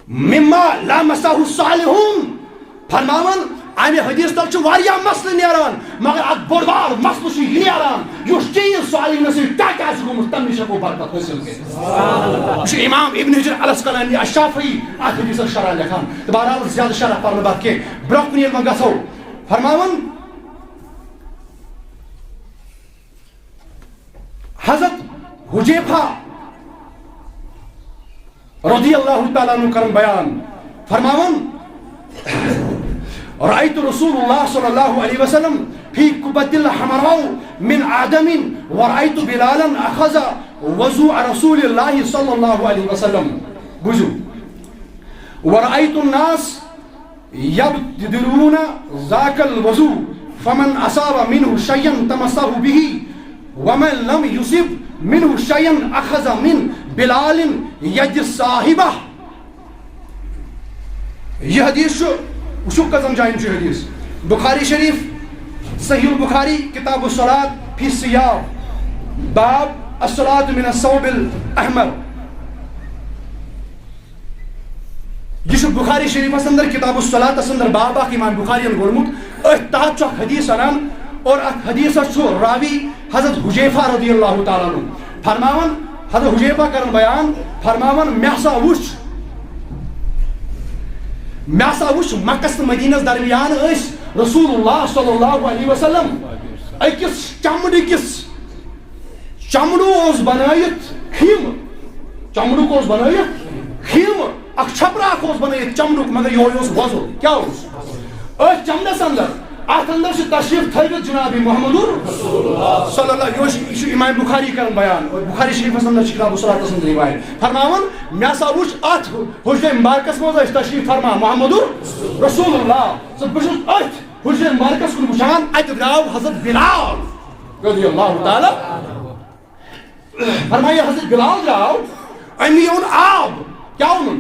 مما لمسه الصالحون"۔ فرماوان، امہِ حدیث تل چھُ واریاہ مسلہٕ نیران، مگر اکھ بوٚڑ بار مسلہٕ چھُ یہِ نیران، یُس چیٖز صالحینو سۭتۍ ٹچ آسہِ گوٚمُت، تمہِ نِش ہٮ۪کو برکت حٲصِل کٔرِتھ۔ یہِ چھُ امام ابن حجر العسقلانی الشافعی اتھ حدیثس شرح لیکھان۔ تہٕ بہرحال زیادٕ شرح پرنہٕ بعد کینٛہہ، برونٛہہ کُن ییٚلہِ وۄنۍ گژھو، فرماوان، حضرت حذیفہ رضی اللہ تعالیٰ عنہ کرن بیان، فرماوان، "رأيت رسول الله صلى الله عليه وسلم في قبة حمراء من آدم، ورأيت بلالا أخذ وضوء رسول الله صلى الله عليه وسلم"۔ بوٗزِو، "ورأيت الناس يبدرون ذاك الوضوء، فمن أصاب منه شيئا تمسه به، ومن لم يصب منه شيئا أخذ من بلال يد صاحبه"۔ یہِ حدیث چھُ، وٕچھِو کٔژَن جایَن چھُ یہِ حدیث۔ بخاری شریف، صحیح البخاری، کتاب الصلاۃ فی الثیاب، باب الصلاۃ من الثوب الاحمر۔ یہِ چھُ بخاری شریفس اندر، کتاب الصلاۃس اندر باب اکھ امام بخاری ین گوٚڑمُت۔ أتھۍ تحت چھُ اکھ حدیث انان اور اتھ حدیثس چھُ راوی حضرت حذیفہ رضی اللہ تعالیٰ عنہ فرماوان، حضرت حذیفہ کران بیان، فرماوان، مےٚ ہسا وُچھ، مےٚ ہسا وُچھ مکس تہٕ مدینس درمیان ٲسۍ رسول اللہ صلی اللہ علیہ وسلم أکِس چمڑٕ کِس چمڑو اوس بنٲیِتھ خیمہٕ، چمڑُک اوس بنٲیِتھ خیمہٕ، اکھ چھپرٕ اکھ اوس بنٲیِتھ چمڑُک، مگر یِہوٚے اوس وۄزُل۔ کیٛاہ اوس؟ أتھۍ چمڑس اندر، اتھ اندر چھِ تشریف تھٲوِتھ جناب محمد صلی اللہ، یہِ اوس، یہِ چھُ امام بخاری کران بیان، اور بخاری شریفس اندر چھِ کتاب الصلاۃ اندر روایت فرماوان، مےٚ ہسا وُچھ اتھ حجرے مبارکس منٛز ٲسۍ تشریف فرما محمد رسول اللہ، ژٕ، بہٕ چھُس أتھۍ حجرے مبارکس کُن وٕچھان، اتہِ درٛاو حضرت بلال رضی اللہ تعالیٰ۔ فرمایہِ حضرت بلال درٛاو، أمۍ اوٚن آب۔ کیٛاہ اوٚنُن؟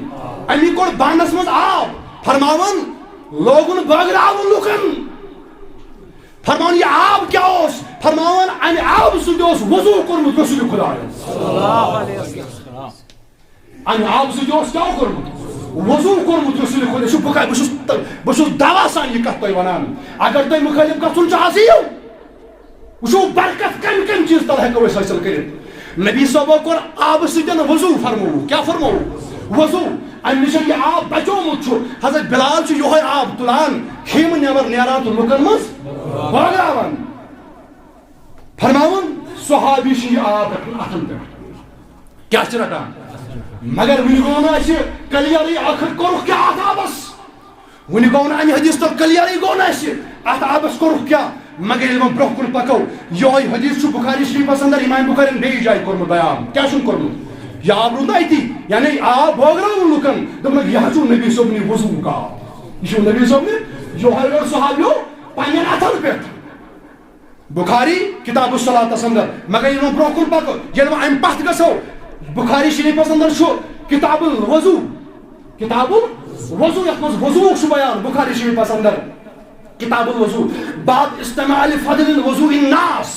أمی کوٚڑ بانس منٛز آب۔ فرماوان، لوگُن بٲگراوُن لُکن۔ فرماوان، یہِ آب کیٛاہ اوس؟ فرماوان، امہِ آبہٕ سۭتۍ اوس وضوٗ کوٚرمُت رسول خدایَن۔ امہِ آبہٕ سۭتۍ اوس کیٛاہ کوٚرمُت؟ وضوٗ کوٚرمُت رسول خدا۔ یہِ چھُ بہٕ کَتہِ، بہٕ چھُس، بہٕ چھُس دوا سان یہِ کَتھ تۄہہِ وَنان۔ اگر تۄہہِ مُخٲلِف گژھُن چھُ، آز یِیِو۔ وٕچھِو، برکت کَمہِ کَمہِ چیٖز تَل ہٮ۪کو أسۍ حٲصِل کٔرِتھ۔ نبی صٲبو کوٚر آبہٕ سۭتۍ وضوٗ، فرمووُکھ۔ کیٛاہ فرمووُکھ؟ وضوٗ۔ اَمہِ نِش یہِ آب بچومُت چھُ۔ حضرت بلال چھُ یِہوٚے آب تُلان، خیمہٕ نٮ۪بر نیران تہٕ لُکن منٛز بٲگراوان۔ فرماوُن، صحابی چھُ یہِ آب رٹان اَتھن پٮ۪ٹھ۔ کیٛاہ چھِ رٹان؟ مگر وٕنہِ گوٚو نہٕ اَسہِ کلیرٕے، ٲخٕر کوٚرُکھ کیٛاہ اَتھ آبس؟ وٕنہِ گوٚو نہٕ اَمہِ حدیث تل کلیرٕے گوٚو نہٕ اَسہِ، اَتھ آبس کوٚرُکھ کیٛاہ؟ مگر ییٚلہِ وۄنۍ برٛونٛہہ کُن پکو، یِہوٚے حدیث چھُ بخاری شریفس اندر، امام بخارین بیٚیِس جایہِ کوٚرمُت بیان۔ کیٛاہ چھُن کوٚرمُت؟ یہِ آب روٗد نہٕ أتی، یعنی آب بٲگراوُن لُکن، دوٚپنکھ، یہِ حظ چھُ نبی صٲبنہِ وضوٗک آب۔ یہِ چھُ نبی صٲبنہِ، یِہوٚے روٚٹ صحابیو پننٮ۪ن اَتھن پٮ۪ٹھ۔ بخاری کتاب الصلاتس اندر۔ مگر ییٚلہِ وۄنۍ برونٛہہ کُن پکو، ییٚلہِ وۄنۍ امہِ پتھ گژھو، بخاری شریفس اندر چھُ کتاب الوضو، کتاب الوضو، یتھ منٛز وضوٗ چھُ بیان بخاری شریفس اندر۔ کتاب الوضو، باب استعمال فضل الوضوء الناس۔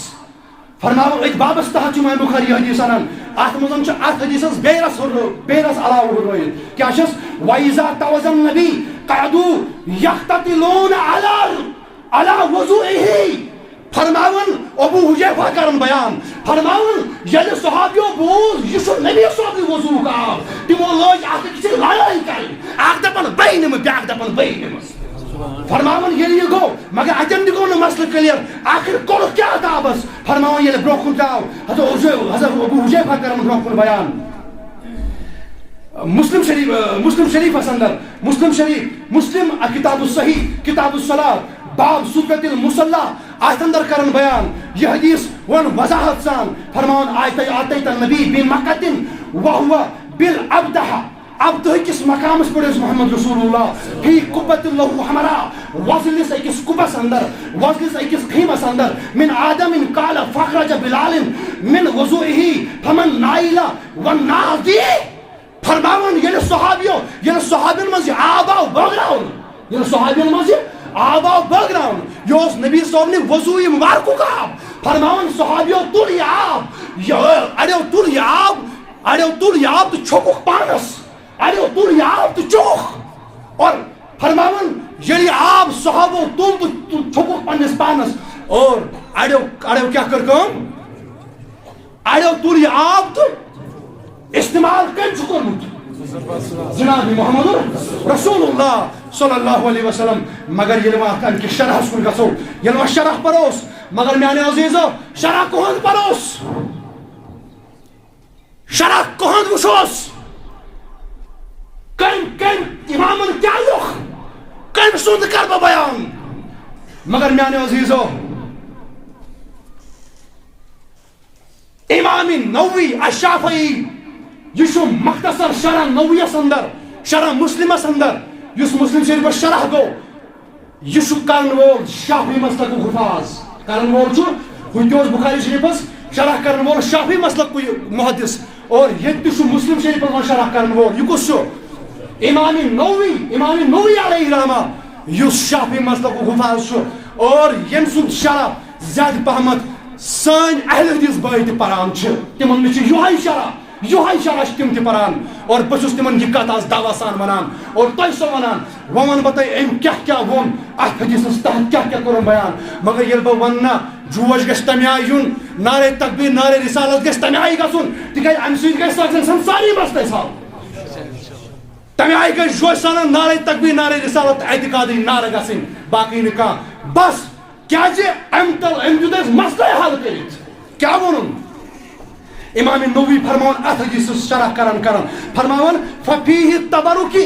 فرماوان أتھۍ بابس تحت چھُ امام بخاری یہِ حدیث انان۔ اتھ منٛز چھُ اتھ حدیثس بیٚیہِ رس ہُرنٲو-، بیٚیہِ رس علاوٕ ہُرنٲوِتھ۔ کیٛاہ چھس؟ وَإِذَا تَوَزَّ النَّبِي قَعَدُوا يَقْتَتِلُونَ عَلَى، عَلَى وُضُوئِهِ۔ فرماوان ابو حذیفہ کران بیان، فرماوان ییٚلہِ صحابیو بوٗز یہِ چھُ نبی صٲبٕے وضوٗہُک آب، تِمو لٲج اکھ أکِس سۭتۍ لڑٲے کرٕنۍ، اکھ دپان بے نِمہٕ، بیاکھ دپان بے نِمہٕ۔ فرماوان ییٚلہِ یہِ گوٚو، مگر اتٮ۪ن تہِ گوٚو نہٕ مسلہٕ clear۔ آخر کوٚرُکھ کیٛاہ اَتھ آبس؟ فرماوان ییٚلہِ برونٛہہ کُن درٛاو، حضرت ابو، حضرت ابو حذیفہ کران برونٛہہ کُن بیان۔ مسلم شریف، مسلم شریفس اندر، مسلم شریف، مسلم کتاب الصحیح، کتاب الصلاۃ، باب سترۃ المصلی، اتھ اندر کران بیان۔ یہِ حدیث ووٚن وضاحت سان، فرماوان آیت، آتیت النبی بمکۃ وہو بالابطحہ۔ ابطحہ کِس مقامس پٮ۪ٹھ اوس محمد رسول اللہ فی قبۃ لہ حمراء، وۄزلِس أکِس قُبس اندر، وۄزلِس أکِس خیمس اندر، من آدم قال فخرج بلال من وضوئه فمن نائل والنادی۔ فرماوان ییٚلہِ صحابیو، ییٚلہِ صحابین منٛز یہِ آب آو بٲگراونہٕ، ییٚلہِ صحابین منٛز یہِ آب آو بٲگراونہٕ، یہِ اوس نبی صٲبنہِ وضوٗ مبارکُک آب۔ فرماوان صحابیو تُل یہِ آب، یہِ، اڑیو تُل یہِ آب، اڑیو تُل یہِ آب تہٕ چھوٚکُکھ پانس، اڑیو تُل یہِ آب تہٕ چوٚکھ۔ اور فرماوان ییٚلہِ یہِ آب صحابو تُل تہٕ تُل چھوٚکُکھ پننِس پانس، اور اڑیو، اڑیو کیٛاہ کٔر کٲم؟ اڑیو تُل یہِ آب تہٕ استعمال کٔمۍ چھُ کوٚرمُت؟ جناب محمد رسول اللہ صلی اللہ علیہ وسلم۔ مگر ییٚلہِ وۄنۍ اتھ امہِ کِس شرحس کُن گژھو، ییٚلہِ وۄنۍ شرح پروس، مگر میانہِ عزیزو، شرح کُہُنٛد پروس؟ شرح کُہُنٛد وٕچھوس؟ کٔمۍ، کٔمۍ امامن کیٛاہ لیوٚکھ؟ کٔمۍ سُنٛد کرٕ بہٕ بیان؟ مگر میانہِ عزیزو، امام نووی الشافعی، یہِ چھُ مختصر شرح نوویس اندر، شرح مسلمس اندر، یُس مسلم شریفس شرح گوٚو، یہِ چھُ کرن وول شافعی مسلکُک حفاظ۔ کرن وول چھُ، ہُہ تہِ اوس بخاری شریفس شرح کرن وول شافعی مسلکُے محدث، اور ییٚتہِ تہِ چھُ مسلم شریفس منٛز شرح کرن وول۔ یہِ کُس چھُ؟ امام نووی، امام نووی علیہ رحمہ، یُس شافعی مسلکُک حفاظ چھُ، اور ییٚمہِ سُنٛد شرح زیادٕ پہمتھ سٲنۍ اہل حدیث بٲے تہِ پران چھِ، تِمن نِش چھِ یِہوٚے شرح، یِہوٚے شرح چھِ تِم تہِ پران۔ اور بہٕ چھُس تِمن یہِ کتھ آز دعویٰ سان ونان، اور تۄہہِ سۄ ونان، وۄنۍ ونہٕ بہٕ تۄہہِ أمۍ کیٛاہ کیٛاہ ووٚن، اتھ حدیثس تحت کیٛاہ کیٛاہ کوٚرُن بیان۔ مگر ییٚلہِ بہٕ ونہٕ نا، جوش گژھِ تمہِ آیہِ یُن، نعرہ تکبیر، نعرہ رسالت گژھِ تمہِ آیہِ گژھُن، تِکیٛازِ امہِ سۭتۍ گژھِ سۄ گژھِ سارے مسلے صاف۔ تمہِ آیہِ گژھِ جوش سان نعرہ تکبیر، نعرہ رسالت، اعتقادی نعرہ گژھٕنۍ، باقٕے نہٕ کانٛہہ۔ بس، کیازِ امہِ تل، امہِ دیُت اسہِ مسلے حل کٔرِتھ۔ کیٛاہ ووٚنُن؟ امام نووی فرماوان اتھ حدیثس شرح کران کران، فرماوان، ففیہ تبرکی،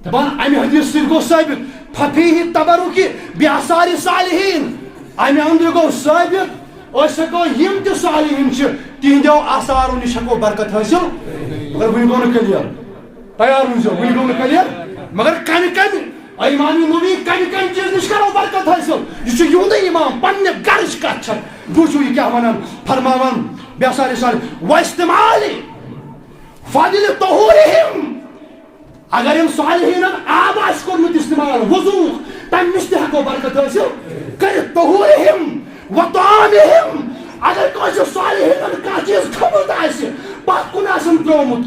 دپان امہِ حدیث سۭتۍ گوٚو ثٲبت، ففیہ تبرکی بآثار صالحین، امہِ اندرٕ گوٚو ثٲبت، أسۍ ہیٚکو، یِم تہِ صالحین چھِ، تِہنٛدیو آثارو نِش ہیٚکو برکت حٲصِل۔ مگر وُنہِ گوٚو نہٕ clear، تیار روٗزِو، وُنہِ گوٚو نہٕ clear۔ مگر کمہِ کمہِ؟ امام نووی کمہِ کمہِ چیٖز نِش کرو برکت حٲصِل؟ یہِ چھُ یِہُنٛدُے امام، پننہِ گرٕچ کتھ چھےٚ۔ بوٗزِو یہِ کیٛاہ ونان، فرماوان، بآثار صالح، واستعمال فضل طہورہم۔ اگر أمۍ صالحینن آب آسہِ کوٚرمُت استعمال وضوٗک، تمہِ نِش تہِ ہٮ۪کو برکت حٲصِل کٔرِتھ۔ طہورہم و طعامہم۔ اگر کٲنٛسہِ صالحینن کانٛہہ چیٖز کھوٚمُت آسہِ، پتھ کُن آسن ترٛوومُت،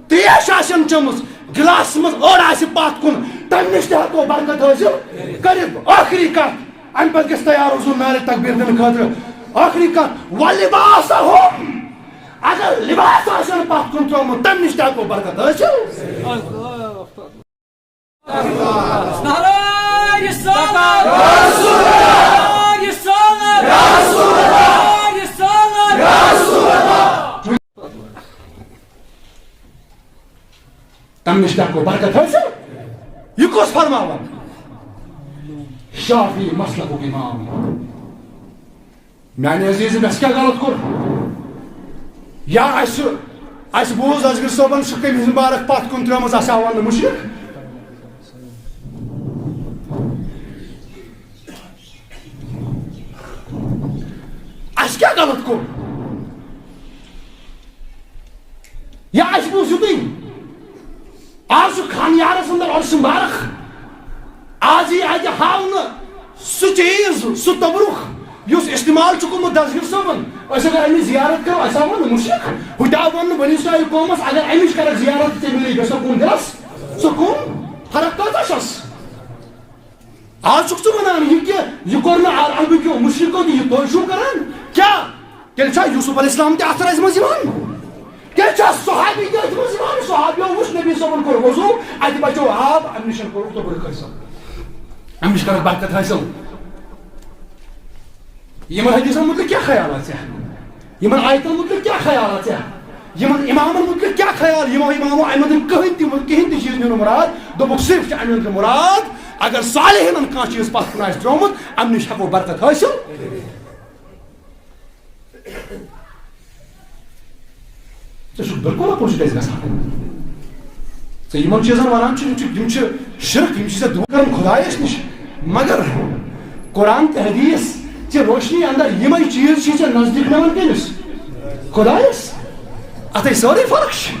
تریش آسن چٔمٕژ، گلاسس منٛز أڑ آسہِ پتھ کُن، تمہِ نِش تہِ ہٮ۪کو برکت حٲصِل کٔرِتھ۔ ٲخری کتھ، امہِ پتہٕ گژھِ تیار روزُن نعرِ تکبیر دِنہٕ خٲطرٕ۔ ٲخری کتھ، ولباسہم۔ اگر لباس آسن پتھ کُن ترٛوومُت، تمہِ نِش تہِ ہٮ۪کو برکت حٲصِل۔ نعرہ رسالت! نعرہ رسالت! نعرہ رسالت! تمہِ نِش کیٛاہ گوٚو؟ برکت حٲصِل۔ یہِ کُس فرماوان؟ شافعی مسلکُک امام۔ میانہِ عزیز، مےٚ کیٛاہ غلط کوٚر؟ یا اَسہِ، اَسہِ بوٗز اصغر صٲبن چھِ قمیٖض مُبارک پتھ کُن ترٲومٕژ، اَسہِ آو وننہٕ مُشرِک۔ کوٚر۔ یا اَسہِ بوٗز یُتُے، آز چھُ خانیارس اندر عرس مبارک، آز یی اتہِ ہاونہٕ سُہ چیٖز، سُہ تبرُک یُس استعمال چھُ گوٚمُت دستگیر صٲبن۔ أسۍ اگر امِچ زیارت کرو، اسہِ آو وننہٕ مُشرِک۔ ہُتہِ آو وننہٕ بنی اسرائیل قومس، اگر امِچ کرکھ زیارت، ژےٚ میلی بے سکوٗن دِلس سکوٗن۔ فرق کۭژاہ چھس؟ آز چھُکھ ژٕ ونان، یہِ کہِ یہِ کوٚر نہٕ عربٕکیو مُشرِکو تہِ، یہِ تُہۍ چھِو کران؟ کیٛاہ؟ تیٚلہِ چھا یوسف علیہ السلام تہِ اتھ رزِ منٛز یِوان؟ تیٚلہِ چھا صحابی تہِ أتھۍ منٛز یِوان؟ صحابیو وُچھ نبی صٲبُن کوٚر وضوٗ، اتہِ بچو آب، امہِ نِش کوٚرُکھ توٚبرُک حٲصِل، امہِ نِش کٔرٕکھ برکت حٲصِل۔ یِمن حدیثن مُتعلق کیٛاہ خیال آسہِ؟ یِمن آیتن مُتعلق کیٛاہ خیال آسہِ؟ یِمن امامن مُتعلق کیٛاہ خیال؟ یِمو امامو امہِ اندر کٕہٕنۍ تہِ، کِہیٖنۍ تہِ چیٖز نیوٗ نہٕ مُراد، دوٚپُکھ صرف چھُ امہِ اندر مُراد اگر صالحینن کانٛہہ چیٖز پتھ کُن آسہِ ترٛوومُت، امہِ نِش ہٮ۪کو برکت حٲصِل۔ ژےٚ چھُکھ بِلکُل اَپوزِٹ اَسہِ گژھان۔ ژٕ یِمن چیٖزن وَنان چھُ، یِم چھِ، یِم چھِ شِرک، یِم چھِ ژےٚ دوٗر کران خۄدایس نِش۔ مگر قرآن تہٕ حدیث چہِ روشنی اندر یِمے چیٖز چھِ ژےٚ نزدیٖک نِوان کٔمِس؟ خۄدایس۔ اَتھے سٲرٕے فرق چھِ۔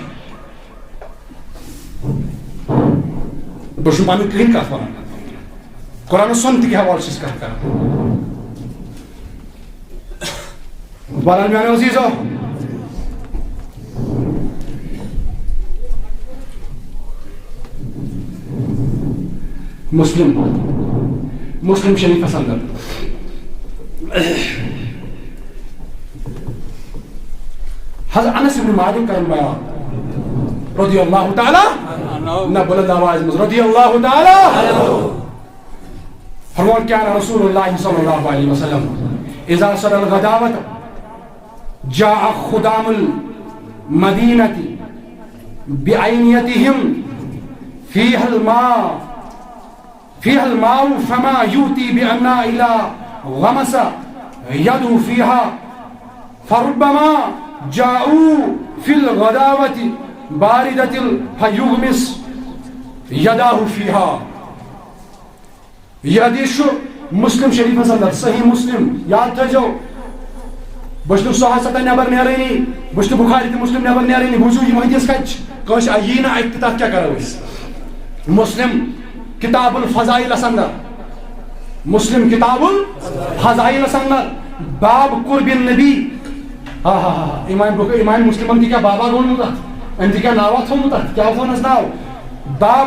بہٕ چھُس پنٕنۍ کٕہٕنۍ کتھ ونان، قرآن و سنت کہِ حوالہٕ چھِ أسۍ کتھ کران۔ بہرحال میانیو عزیزو، مسلم، مسلم شریفس اندر حضرت انس ابن مالک کرن بیان رضی اللہ تعالی، نہ بلند آواز منٛز، رضی اللہ تعالی۔ فرمان كان رسول الله صلى الله عليه وسلم إذا صلى الغداوة جاء خدام المدينة بأنيتهم فيها الماء، فيها الماء، فما يؤتي بأنية إلا غمس يده فيها، فربما جاءوا في الغداوة باردة فيغمس يده فيها۔ یہِ حدیث چھُ مسلم شریفس اندر، صحیح مسلم، یاد تھٲیزیو۔ بہٕ چھُس نہٕ صحیح ستن نٮ۪بر نیرٲنی، بہٕ چھُس نہٕ بخاری تہٕ مسلم نٮ۪بر نیرٲنی۔ بوٗزِو، یِم حدیث کتہِ چھِ؟ کٲنٛسہِ آیی نہٕ اَتہِ تہٕ تتھ کیٛاہ کرو أسۍ؟ مسلم کتاب الفضائلس اندر، مسلم کتاب الفضائلس اندر، باب قرب النبی۔ ہا ہا ہا، امام بخ-، امام مسلمن تہِ کیٛاہ بابا گوٚنمُت اتھ؟ أمۍ تہِ کیٛاہ ناوا تھوٚومُت اتھ؟ کیٛاہ اوس ونس ناو؟ باب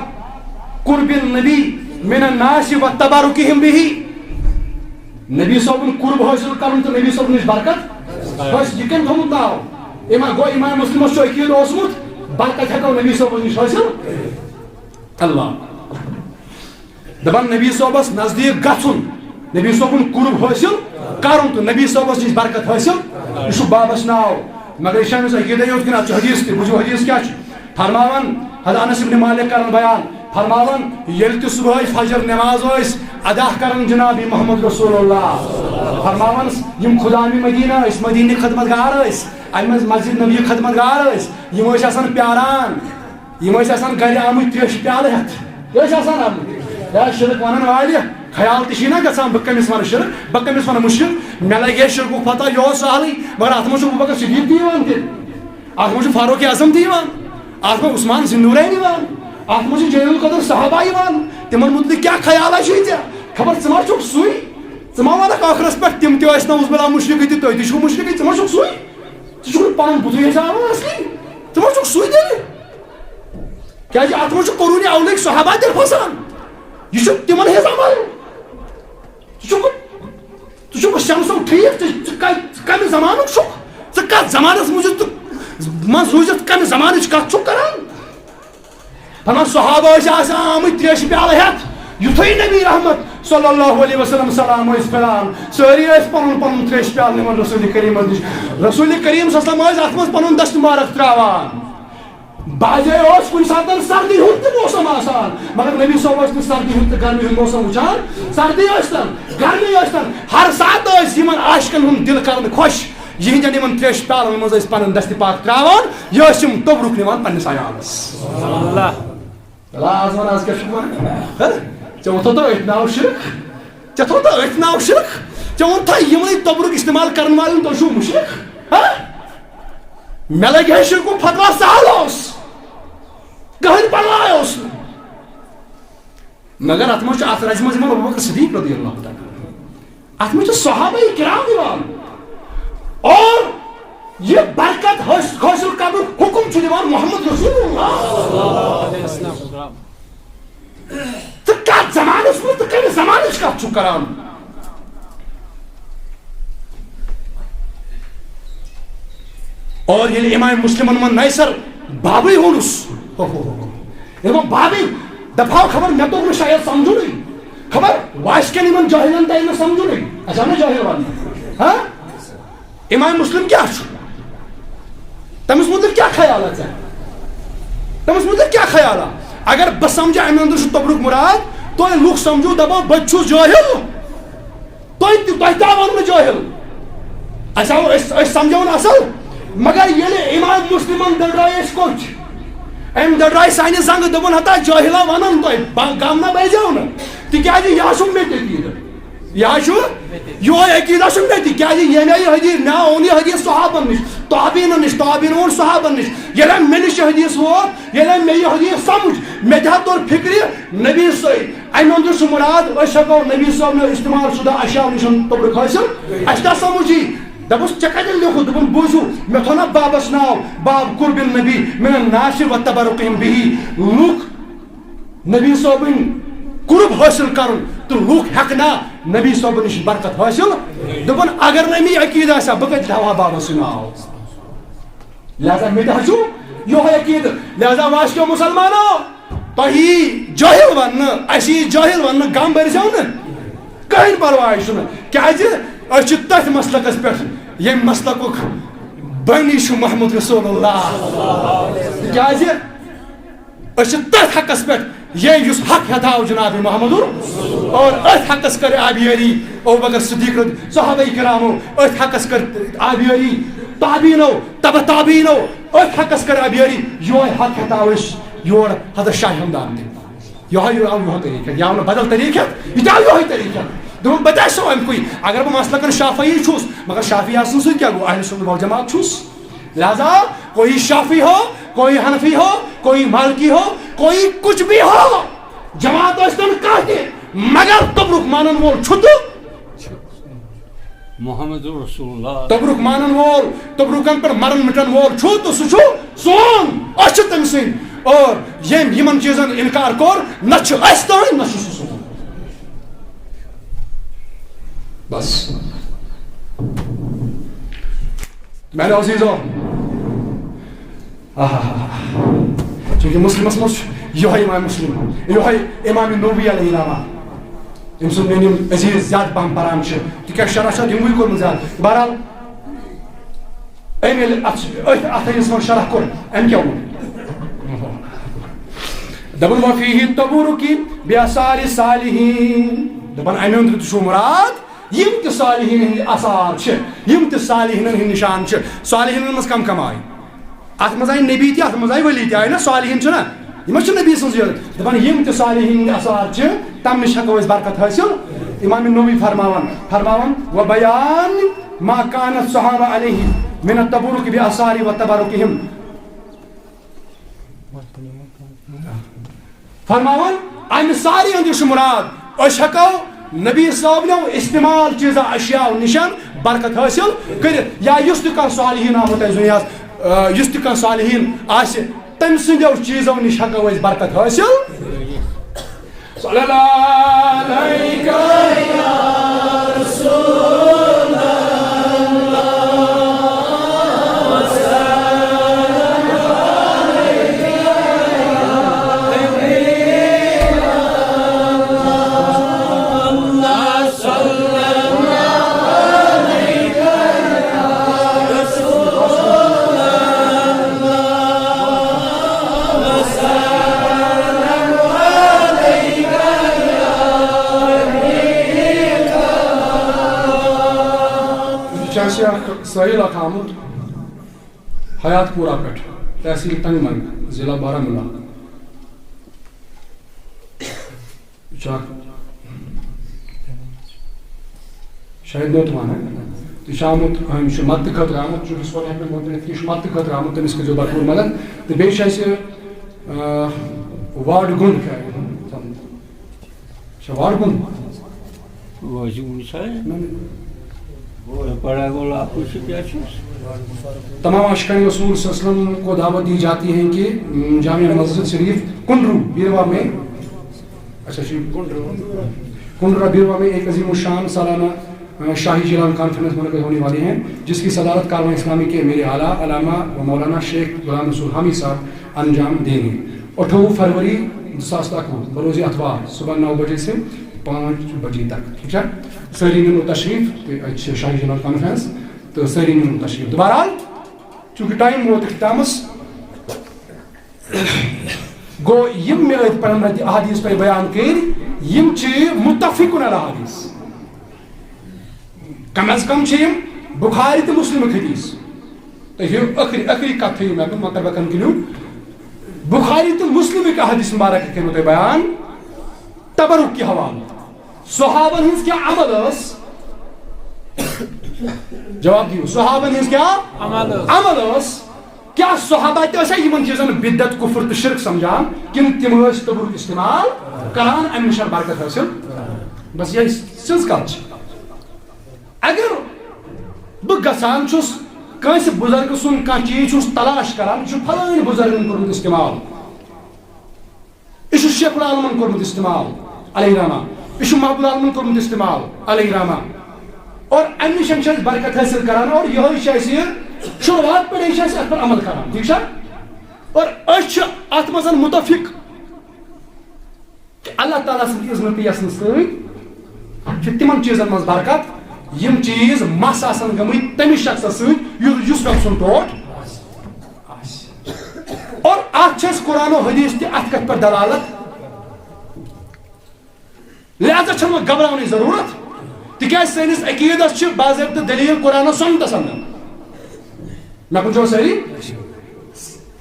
قرب النبی من الناس و تبرکہم به۔ نبی صٲبُن قرب حٲصِل کرُن تہٕ نبی صٲبُن نِش برکت۔ بس یہِ کٔمۍ تھوٚومُت ناو؟ اما-، گوٚو امام مسلمس چھُ عقیٖدٕ اوسمُت، برکت ہٮ۪کو نبی صٲبُن نِش حٲصِل۔ اللہ۔ دپان نبی صٲبس نزدیٖک گژھُن، نبی صٲبُن قرب حٲصِل کرُن تہٕ نبی صٲبس نِش برکت حٲصِل۔ یہِ چھُ بابس ناو۔ مگر یہِ چھُنہٕ أمِس عقیٖدے یوت کینٛہہ، اتھ چھُ حدیث تہِ۔ بوٗزِو حدیث کیٛاہ چھُ۔ فرماوان، حضرت انس ابن مالک کران بیان، فرماوان، ییٚلہِ تہِ صبحٲے فجر نماز ٲسۍ ادا کران جناب محمد رسول اللہ، فرماوان، یِم خدامِ مدینہ ٲسۍ، مدینہٕ خدمت گار ٲسۍ، امہِ منٛز مسجد نبوی خدمت گار ٲسۍ، یِم ٲسۍ آسان پیاران، یِم ٲسۍ آسان گرِ آمٕتۍ تریشہِ پیالہٕ ہٮ۪تھ۔ کیٛاہ ٲسۍ آسان آمٕتۍ؟ یا شرک ونن والہِ خیال تہِ چھُے نہ گژھان، بہٕ کٔمِس ونہٕ شرک، بہٕ کٔمِس ونہٕ مُشرک؟ مےٚ لگہِ ہے شرکُک پتہ، یہِ اوس سہلٕے، مگر اتھ منٛز چھُ ابوبکر صدیق تہِ یِوان تیٚلہِ، اتھ منٛز چھُ فاروق اعظم تہِ یِوان، اتھ منٛز عثمان ذی النورین یِوان، اتھ منٛز چھُ جلیل القدر صحابہ یِوان۔ تِمن مُتعلق کیٛاہ خیالہ چھُے ژےٚ؟ خبر ژٕ ما چھُکھ سُے؟ ژٕ ما ونکھ ٲخرس پٮ۪ٹھ تِم تہِ ٲسۍ نعوذ باللہ مُشرکٕے تہٕ تُہۍ تہِ چھِو مُشرکٕے؟ ژٕ ما چھُکھ سُے؟ ژٕ چھُکھ نہٕ پنُن بُتھٕے حساب اصلی۔ ژٕ ما چھُکھ سُے تیٚلہِ؟ کیازِ اتھ منٛز چھُ قرون اولٕکۍ صحابہ تہِ پھسان۔ یہِ چھُ تِمن ہٕنٛز عمل۔ ژٕ چھُکھ، ژٕ چھُکھ شمسو ٹھیٖک، ژٕ، ژٕ کَمہِ، ژٕ کَمہِ زمانُک چھُکھ؟ ژٕ کَتھ زمانَس منٛز چھُکھ، ژٕ منٛز روٗزِتھ کَمہِ زمانٕچ کَتھ چھُکھ کران؟ فرمان، صحابہ ٲسۍ آسان آمٕتۍ تریشہِ پیالہٕ ہٮ۪تھ، یُتھُے نبی رحمت صلی اللہ علیہ وسلم سلام ٲسۍ پھِران، سٲری ٲسۍ پَنُن پَنُن تریشہِ پیالہٕ نِوان رسول کریٖمَس نِش۔ رسول کریم صلی اللہ علیہ وسلم ٲسۍ اَتھ منٛز پَنُن دست مبارک ترٛاوان۔ بعضے اوس کُنہِ ساتہٕ سردی ہُنٛد تہِ موسم آسان، مگر نبی صٲب ٲسۍ نہٕ سردی ہُنٛد تہٕ گرمی ہُنٛد موسم وٕچھان۔ سردی ٲسۍ تن، گرمی ٲسۍ تن، ہر ساتہٕ ٲسۍ یِمن عاشقن ہُنٛد دِل کران خۄش۔ یِہنٛدٮ۪ن یِمن تریشہِ پیالن منٛز ٲسۍ پنُن دستِ پاک ترٛاوان، یہِ ٲسۍ یِم توٚبرُک نِوان پننِس عیالس۔ اللہ۔ ولا آز وَن، آز کیٛاہ چھُکھ وَنان؟ ہہ؟ ژےٚ ووٚتھو تو أتھۍ ناو شرک؟ ژےٚ تھوٚو تو أتھۍ ناو شرک؟ ژےٚ ووٚن تھا یِمنٕے تبرُک استعمال کرن والٮ۪ن تُہۍ چھِو مُشرِک؟ ہا؟ مےٚ لگہِ ہے شرکُک فتوا سہل اوس، کٕہٕنۍ پرواے اوس نہٕ۔ مگر اتھ منٛز چھُ، اتھ رزِ منٛز یِوان ابوبکر صدیق رضی اللہ تعالیٰ عنہ۔ اتھ منٛز چھِ صحابہ کرام یِوان۔ اور یہ برکت حٲص-، حٲصِل کرنُک حُکم چھُ دِوان محمد رسول اللہ۔ ژٕ کتھ زمانس منٛز، ژٕ کمہِ زمانٕچ کتھ چھُکھ کران؟ اور ییٚلہِ امام مسلمن منٛز نَیہِ سَر بابٕے ووٚنُس، ییٚلہِ وۄنۍ بابٕے دپہو خبر مےٚ توٚگ نہٕ شاید سمجھُنٕے، خبر واسہِ کٮ۪ن یِمن جٲہلن ترِ نہٕ سمجھُنٕے، اَسہِ آو نہٕ جٲہل وننہٕ۔ ہاں؟ امام مسلم کیٛاہ چھُ؟ تٔمِس مُتعلق کیٛاہ خیال آ ژےٚ؟ تٔمِس مُتعلق کیٛاہ خیال آ؟ اگر بہٕ سمجھٕ امہِ اندر چھُ تبرُک مراد، تُہۍ لُکھ سمجھو دپو بہٕ تہِ چھُس جٲہل، تۄہہِ تہِ، تۄہہِ تہِ آوٕ نہٕ جٲہِل۔ اَسہِ آو، أسۍ، أسۍ سمجھو نہٕ اَصٕل، مگر ییٚلہِ امام مسلمن دٔڑرٲے أسۍ کوٚچھ، أمۍ دٔڑرٲے سانہِ زنٛگہٕ، دوٚپُن، ہتا جٲہِلا وَنان تۄہہِ، با-، غم نہ بٔرۍزیو نہٕ، تِکیٛازِ یہِ ہا چھُ مےٚ تہِ عقیٖدٕ۔ یہِ ہا چھُ، یِہوٚے عقیٖدٕ ہا چھُ مےٚ تہِ، کیٛازِ ییٚمہِ آیہِ حدیٖث، مےٚ اوٚن یہِ حدیٖث صحابن نِش، تابعیٖنن نِش، تابعیٖن اوٚن صحابن نِش۔ ییٚلہِ مےٚ نِش یہِ حدیٖث ووت، ییٚلہِ مےٚ یہِ حدیٖث سمجھ، مےٚ تہِ ہا توٚر فِکرِ، نبی صٲب، اَمہِ اندر چھُ مراد، أسۍ ہٮ۪کو نبی صٲب نہِ استعمال شدہ اشیاء نِش تبرک حٲصِل۔ اَسہِ تہِ سمجھ یی۔ دَپُس، "ژےٚ کَتٮ۪ن لیوٚکھُتھ؟" دوٚپُن، "بوٗزِو، مےٚ تھوٚو نا بابَس ناو، باب قرب النبی من الناس و تبرکہم به۔" لوٗکھ نبی صٲبٕنۍ قرب حٲصِل کَرُن تہٕ لوٗکھ ہٮ۪کہٕ نا نبی صٲبَن نِش برکت حٲصِل۔ دوٚپُن، "اگر نہٕ مےٚ عقیٖدٕ آسہِ ہا، بہٕ کَتہِ تھاوٕ ہا بابَس سُہ ناو؟" لہذا مےٚ تہِ حظ چھُ یِہوٚے عقیٖدٕ۔ لہذا واسکیو مُسلمانو، تۄہہِ یی جٲہِل وننہٕ، اَسہِ یی جٲہِل وننہٕ، غم بٔرۍزیو نہٕ، کٕہٕنۍ پرواے چھُنہٕ۔ کیٛازِ؟ أسۍ چھِ تٔتھۍ مسلکس پٮ۪ٹھ، ییٚمہِ مسلکُک بٲنی چھُ محمد رسول اللہ۔ تِکیٛازِ؟ أسۍ چھِ تٔتھۍ حقس پٮ۪ٹھ، یے یُس حق ہیتھاو جناب محمد۔ اور أتھۍ حقس کٔر آبیٲری ابوبکر صدیق رض-، صحابہ کرامو، أتھۍ حقس کٔر آبیٲری تابعینو، تبع تابعینو، أتھۍ حقس کٔر آبیٲری۔ یہوے حق ہیتھاو أسۍ یور حضرت شاہ ہمدان تہِ۔ یہوے یہِ آو یہوے طریقہ، یہِ آو نہٕ بدل طریقہ، یہِ تہِ آو یہوے طریقہ۔ دوٚپُن، بہٕ تہِ آسہٕ امہِ کُے، اگر بہٕ مسلکن شافعی چھُس، مگر شافعی آسنہٕ سۭتۍ کیٛاہ گوٚو؟ اہل سنت والجماعت چھُس۔ لہذا کوئی شافعی ہو، کوئی حنفی ہو، کوئی مالکی ہو، کوئی کچھ بھی ہو، جماعت ٲسۍ تن کانٛہہ تہِ، مگر تبرک مانن وول چھُ تہٕ محمد رسول اللہ۔ تبرک مانن وول، تبرکن پٮ۪ٹھ مرن مٹن وول چھُ تہٕ سُہ چھُ سون، أسۍ چھِ تٔمۍ سٕنٛدۍ۔ اور ییٚمۍ یِمن چیٖزن انکار کوٚر، نہ چھُ اَسہِ تام، نہ چھُ سُہ سون۔ بس۔ میانیو عزیزو، آہا۔ چونکہ مسلمس منٛز چھُ یِہوٚے امام مسلم، یِہوٚے امام نووی علیہ السلام۔ أمۍ سُنٛد میٲنۍ یِم عزیز زیادٕ پہم پران چھِ، تِکیٛازِ شرح چھُ اَتھ یِموٕے کوٚرمُت زیادٕ۔ بہرحال، أمۍ ییٚلہِ اَتھ، أتھۍ، اَتھ أمِس منٛز شرح کوٚر، أمۍ کیٛاہ ووٚن؟ دَپان، "وفیہ تبرکی بیاثار صالحین"۔ دَپان، اَمہِ اندرٕ تہِ چھُ مراد یِم تہِ صالحین ہٕنٛدۍ آثار چھِ، یِم تہِ صالحینن ہٕنٛدۍ نشان چھِ۔ صالحینن منٛز کم کم آیہِ؟ اتھ منٛز آیہِ نبی تہِ، اتھ منٛز آیہِ ولی تہِ، آیہِ نا؟ صالحین چھِنہ، یِم چھِ نبی سٕنٛز یٲرۍ۔ دَپان، یِم تہِ صالحین ہٕنٛدۍ آثار چھِ، تَمہِ نِش ہٮ۪کو أسۍ برکت حٲصِل۔ امام نووی فرماوان، فرماوان، "و بیان ما کان الصحابہ علیہ من التبرک بآثار و تبرکہم۔" فرماوان، امہِ ساری ہُنٛد یہِ چھُ مراد، أسۍ ہٮ۪کو نبی صٲبنیو استعمال چیٖزا اشیاء نِشن برکت حٲصِل کٔرِتھ، یا یُس تہِ کانٛہہ صالحین آمُت آسہِ دُنیاہس، آ، یُس تہِ کانٛہہ صالحین آسہِ، تٔمۍ سٕنٛدیو چیٖزو نِش ہٮ۪کو أسۍ برکت حٲصِل۔ صلی اللہ علیہ چھُ اَسہِ اکھ سٲیِل اکھ آمُت حیات پورہ پٮ۪ٹھ، تحصیل تنگ مرگ، ضلع بارہمولہ۔ یہِ چھُ اکھ، یہِ شاید نوتوان، ہاں؟ تہٕ یہِ چھُ آمُت، أمِس چھُ مدتہٕ خٲطرٕ آمُت، چوٗنٛکہِ سون ہٮ۪کہِ نہٕ ؤنِتھ کینٛہہ، یہِ چھُ مدتہٕ خٲطرٕ آمُت، تٔمِس کٔرۍزیو بھرپوٗر مدد۔ تہٕ بیٚیہِ چھُ اَسہِ، آ، وارڈ گُنٛڈ، کیٛاہ چھُ وارڈ گُنٛڈ؟ واجہِ گُنٛڈ چھا؟ نہ، نہ۔ بڑا گوٚو لاکھو چھُ، کیٛاہ چھُس؟ تمام عاشقان رسول صلی اللہ علیہ وسلم کو دعوت دی جاتی ہے کہ، م، جامع مسجد شریف کنڈرو بیروا میں، اچھا، شریف کنڈرو بیروا میں ایک عظیم الشان سالانہ شاہی جیلان کانفرنس منعقد ہونے والی ہیں، جس کی صدارت کارواں اسلامی کے امیر اعلیٰ علامہ و مولانا شیخ غلام رسول حامی صاحب انجام دیں گے۔ اٹھووُہ فروری زٕ ساس تہٕ اَکوُہ، بروز اتوار، صبح نو بجے سے پانچ بجے تک، ٹھیک ہے؟ سٲری نِنو تشریف، تہٕ اَتہِ چھِ شاہی جیلان کانفرنس، تہٕ سٲری نِنو تشریف۔ تہٕ بہرحال، چونکہ ٹائم ووت اختتامس، گوٚو، یِم مےٚ أتھۍ پنن رد احادیث تۄہہِ بیان کٔرۍ، یِم چھِ متفقن علی احادیث۔ کم از کم چھِ یِم بخاری تہٕ مسلمٕکۍ حدیث۔ تُہۍ ہیٚیِو ٲخری، ٲخری کتھ تھٲیِو مےٚ، بہٕ کرٕ بہٕ conclude۔ بخاری تہٕ مسلمٕکۍ احادیث مبارک کٔرۍ مےٚ تۄہہِ بیان۔ تبرک کہِ حوالہٕ۔ صحابن ہٕنٛز کیٛاہ عمل ٲس؟ جواب دِیِو، صحابن ہٕنٛز کیٛاہ عمل ٲس؟ عمل ٲس؟ کیٛاہ صحابہ تہِ ٲسیا یِمن چیٖزن بدعت، کفر تہٕ شرک سمجھان، کِنہٕ تِم ٲسۍ تبرک استعمال کران، امہِ نِش برکت حٲصِل؟ بس یہے سٕنٛز کتھ چھِ۔ اگر بہٕ گژھان چھُس کٲنٛسہِ بُزرگہٕ سُنٛد کانٛہہ چیٖز چھُس تلاش کران، یہِ چھُ فلٲنۍ بُزرگن کوٚرمُت استعمال، یہِ چھُ شیخ العالمن کوٚرمُت استعمال، علیہ رحمہ، یہِ چھُ محبوب العالمن کوٚرمُت استعمال، علیہ رحمہ۔ اور امہِ نِش چھِ أسۍ برکت حٲصِل کران اور یِہوٚے چھِ اَسہِ یہِ شروٗعات پٮ۪ٹھَے چھِ اَسہِ اَتھ پٮ۪ٹھ عمل کران، ٹھیٖک چھا؟ اور أسۍ چھِ اَتھ منٛز مُتفِق کہ اللہ تعالیٰ سٕنٛدِ اذنہٕ تہٕ یژھنہٕ سۭتۍ چھِ تِمن چیٖزن منٛز برکت، یِم چیٖز مس آسن گٔمٕتۍ تٔمِس شخصس سۭتۍ، یُس، یُس رۄب سُنٛد ٹوٹھ آسہِ۔ اور اتھ چھِ اَسہِ قرآن و حدیث تہِ اتھ کتھ پٮ۪ٹھ دلالت۔ لہذا چھنہٕ وۄنۍ گھبراونٕچ ضروٗرت، تِکیازِ سٲنِس عقیدس چھِ باضٲبطہٕ دٔلیٖل قرآن و سُنتس اندر۔ مےٚ کُن چھِوا سٲری؟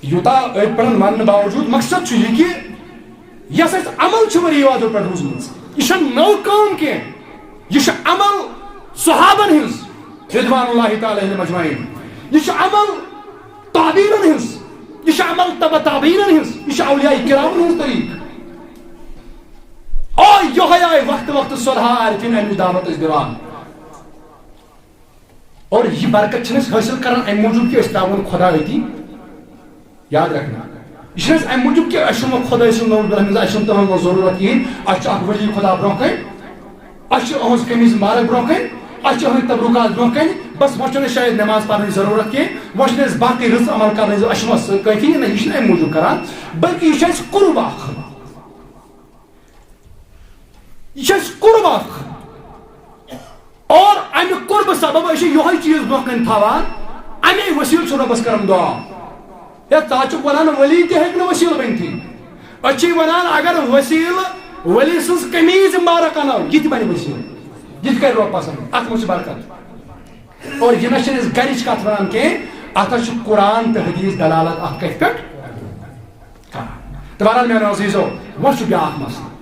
یوٗتاہ أتھۍ پٮ۪ٹھ وننہٕ باوجوٗد مقصد چھُ یہِ کہِ یۄس اَسہِ عمل چھِ ؤری وادو پٮ۪ٹھ روٗزمٕژ، یہِ چھَنہٕ نٔو کٲم کینٛہہ۔ یہِ چھُ عمل صحابن ہٕنٛز، رضوان اللہ تعالیٰ علیہم اجمعین۔ یہِ چھُ عمل تابعیٖنن ہٕنٛز، یہِ چھُ عمل تبع تابعیٖنن ہٕنٛز، یہِ چھُ اولیاء کرامن ہٕنٛز طریٖقہٕ۔ آ، یِہوٚے آے وقتہٕ وقتہٕ صلحہ عارفین امِچ دعوت ٲسۍ دِوان۔ اور یہِ برکت چھِنہٕ أسۍ حٲصِل کران امہِ موٗجوٗب کہِ أسۍ ترٛاوون خۄدا أتی۔ یاد رکھنا، یہِ چھِنہٕ أسۍ امہِ موٗجوٗب کہِ اَسہِ چھُنہٕ وۄنۍ خۄداے سُنٛد نوٚو برہمِس، اَسہِ چھُنہٕ تِہُنٛد وۄنۍ ضروٗرت کِہیٖنۍ، اَسہِ چھُ اکھ ؤلی خۄدا برونٛہہ کَنہِ، اَسہِ چھِ أہٕنٛز قمیٖض مبارک برونٛہہ کَنہِ، اَسہِ چھِ أہٕنٛدۍ تبرکات برونٛہہ کَنہِ، بس وۄنۍ چھُنہٕ شاید نٮ۪ماز پرنٕچ ضروٗرت کینٛہہ، وۄنۍ چھِنہٕ اَسہِ باقٕے رٕژ عمل کرنٕچ، اَسہِ چھُ وۄنۍ سُہ کٲفی، نہ، یہِ چھِنہٕ امہِ موٗجوٗب کران، بلکہِ یہِ چھُ اَسہِ قرب اکھ۔ یہِ چھُ اَسہِ قرب اکھ۔ اور امہِ قربہٕ سبب أسۍ چھِ یِہوٚے چیٖز برونٛہہ کَنہِ تھاوان، اَمے وسیٖلہٕ چھُ رۄبَس کران دُعا۔ ہے، ژٕ ہا چھُکھ وَنان ؤلی تہِ ہیٚکہِ نہٕ وسیٖلہٕ بٔنتھٕے۔ أسۍ چھِ وَنان اگر وسیٖلہٕ ؤلی سٕنٛز قمیٖض مبارک اَنو، یہِ تہِ بَنہِ وسیٖلہٕ۔ یہِ تہِ کَرِ رۄب پسنٛد، اَتھ منٛز چھِ برکت۔ اور یہِ نہ چھِنہٕ أسۍ گَرِچ کَتھ وَنان کینٛہہ، اَتھ حظ چھُ قرآن تہٕ حدیٖث دلالت اَتھ کَتھِ پٮ۪ٹھ۔ تہٕ بہرحال میانیو عزیزو، وۄنۍ چھُ بیٛاکھ مسلہٕ۔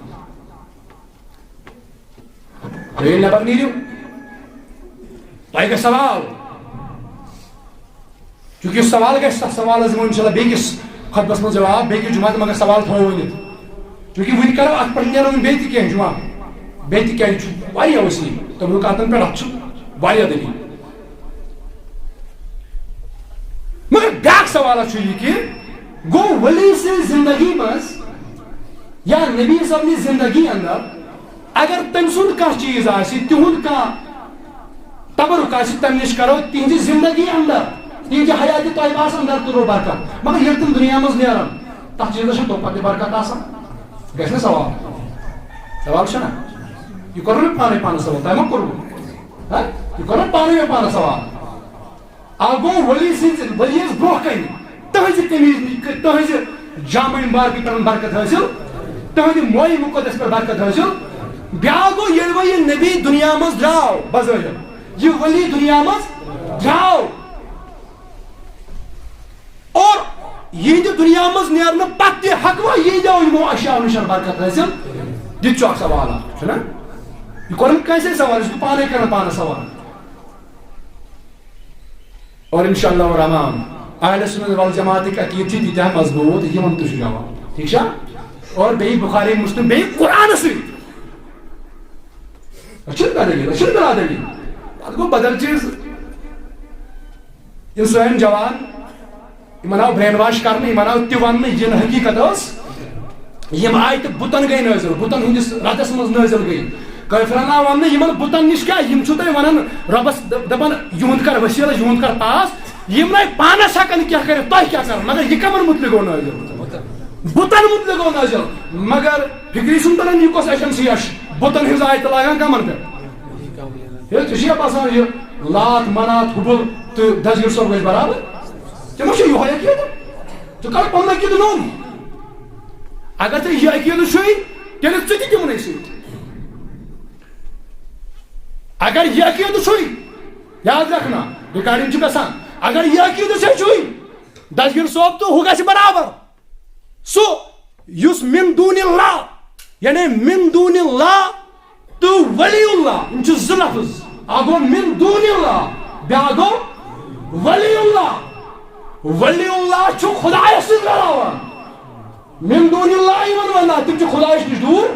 تُہۍ ییٚلہِ نٮ۪بر نیٖرِو، تۄہہِ گژھِ سوال۔ چونکہ یُس سوال گژھِ، تَتھ سوالَس دِمو اِنشاءاللہ بیٚکِس خطبس منٛز جواب، بیٚکہِ جمعہ تہٕ مگر سوال تھاوو ؤنِتھ۔ چونکہ وٕنہِ کرو اَتھ پٮ۪ٹھ نیرو وۄنۍ بیٚیہِ تہِ کینٛہہ جمعہ۔ بیٚیہِ تہِ کینٛہہ چھُ واریاہ وسیٖلہٕ، تَمیُک اَتَن پٮ۪ٹھ اَتھ چھُ واریاہ دٔلیٖل۔ مگر بیٛاکھ سوال چھُ یہِ کہِ گوٚو ؤلی سٕنٛزِ زندگی منٛز یا نبی صٲبنہِ زندگی اندر اگر تٔمۍ سُنٛد کانٛہہ چیٖز آسہِ، تِہُنٛد کانٛہہ تبرک آسہِ، تَمہِ نِش کرو تِہنٛزِ زندگی اندر، تِہنٛزِ حیاتِ طیبہس اندر تُلو برکت۔ مگر ییٚلہِ تِم دُنیا منٛز نیرن، تَتھ چیٖزس چھےٚ توٚپتہٕ تہِ برکت آسان؟ گژھِ نہ سوال؟ سوال چھُنہ؟ یہِ کوٚر مےٚ پانے پانس سوال، تۄہہِ ما کوٚروٕ؟ ہا؟ یہِ کوٚر مےٚ پانے مےٚ پانس سوال۔ اکھ گوٚو ؤلی سٕنٛزِ، ؤلی یَس برونٛہہ کنہِ تٕہٕنٛزِ قمیٖض، تٕہٕنٛزِ جامعہ مبارکہِ پٮ۪ٹھ برکت حٲصِل، تٕہٕنٛدِ مویہِ مُقدس پٮ۪ٹھ برکت حٲصِل۔ بیٛاکھ گوٚو ییٚلہِ وۄنۍ یہِ نبی دُنیا منٛز درٛاو، بظٲہِر یہِ ؤلی دُنیا منٛز درٛاو، اور یِہنٛدِ دُنیا منٛز نیرنہٕ پتہٕ تہِ ہٮ۪کوا یِہنٛدیو یِمو اشیاو نِش برکت حٲصِل؟ یہِ تہِ چھُ اکھ سوال اکھ، چھُنہ؟ یہِ کوٚرُن کٲنٛسے سوال، یہِ چھُ پانے کران پانس سوال۔ اور انشاءاللہ الرحمن، اہل سنت والجماعتٕکۍ عقیدٕ چھِ تیٖتیٛاہ مضبوٗط، یِمن تہِ چھُ جواب۔ ٹھیٖک چھا؟ اور بیٚیہِ بخاری، مسلم، بیٚیہِ قرآنس سۭتۍ۔ أسۍ چھِنہٕ بدلی، أسۍ چھِنہٕ بلا دلیل۔ پتہٕ گوٚو بدل چیٖز۔ یِم سٲنۍ جوان، یِمن آو brain wash کرنہٕ، یِمن آو تہِ وننہٕ، یہِ نہٕ حقیٖقت ٲس۔ یِم آیہِ تہٕ بُتن گٔے نٲزِل، بُتن ہٕنٛدِس رتس منٛز نٲزِل گٔے۔ کٲفرن آو وننہٕ، یِمن بُتن نِش کیٛاہ؟ یِم چھِو تُہۍ ونان رۄبس، دپ-، دپان، "یِہُنٛد کر وسیلہٕ، یِہُنٛد کر پاس"۔ یِم نَے پانس ہٮ۪کن کیٛاہ کٔرِتھ، تۄہہِ کیٛاہ کرُن؟ مگر یہِ کمن مُتعلِق گوٚو نٲزِل؟ بُتن مُتعلِق گوٚو نٲزِل۔ مگر فکری چھُنہٕ تران، یہِ کۄس ایجنسی آسہِ بُتن ہٕنٛز آیتہٕ لاگان کمن پٮ۪ٹھ؟ ہے، ژےٚ چھُیا باسان یہِ لات، منات، ہُبل تہٕ دستگیر صٲب گژھِ برابر؟ ژےٚ ما چھُ یِہوٚے عقیدٕ؟ ژٕ کر پنُن عقیدٕ نوٚن۔ اگر ژےٚ یہِ عقیدٕ چھُے، تیٚلہِ ژٕ تہِ تِمنٕے سۭتۍ۔ اگر یہِ عقیدٕ چھُے، یاد رکھنا، recording چھِ گژھان، اگر یہِ عقیدٕ ژےٚ چھُے، دستگیر صٲب تہٕ ہُہ گژھِ برابر۔ سُہ یُس من دون اللہ، یعنی من دون اللہ تہٕ ولی اللہ، یِم چھِ زٕ لفظ۔ اکھ گوٚو من دون اللہ، بیٛاکھ گوٚو ولی اللہ۔ ولی اللہ چھُ خدایس سۭتۍ رلاوان۔ من دون اللہ یِمن ونان، تِم چھِ خدایس نِش دوٗر۔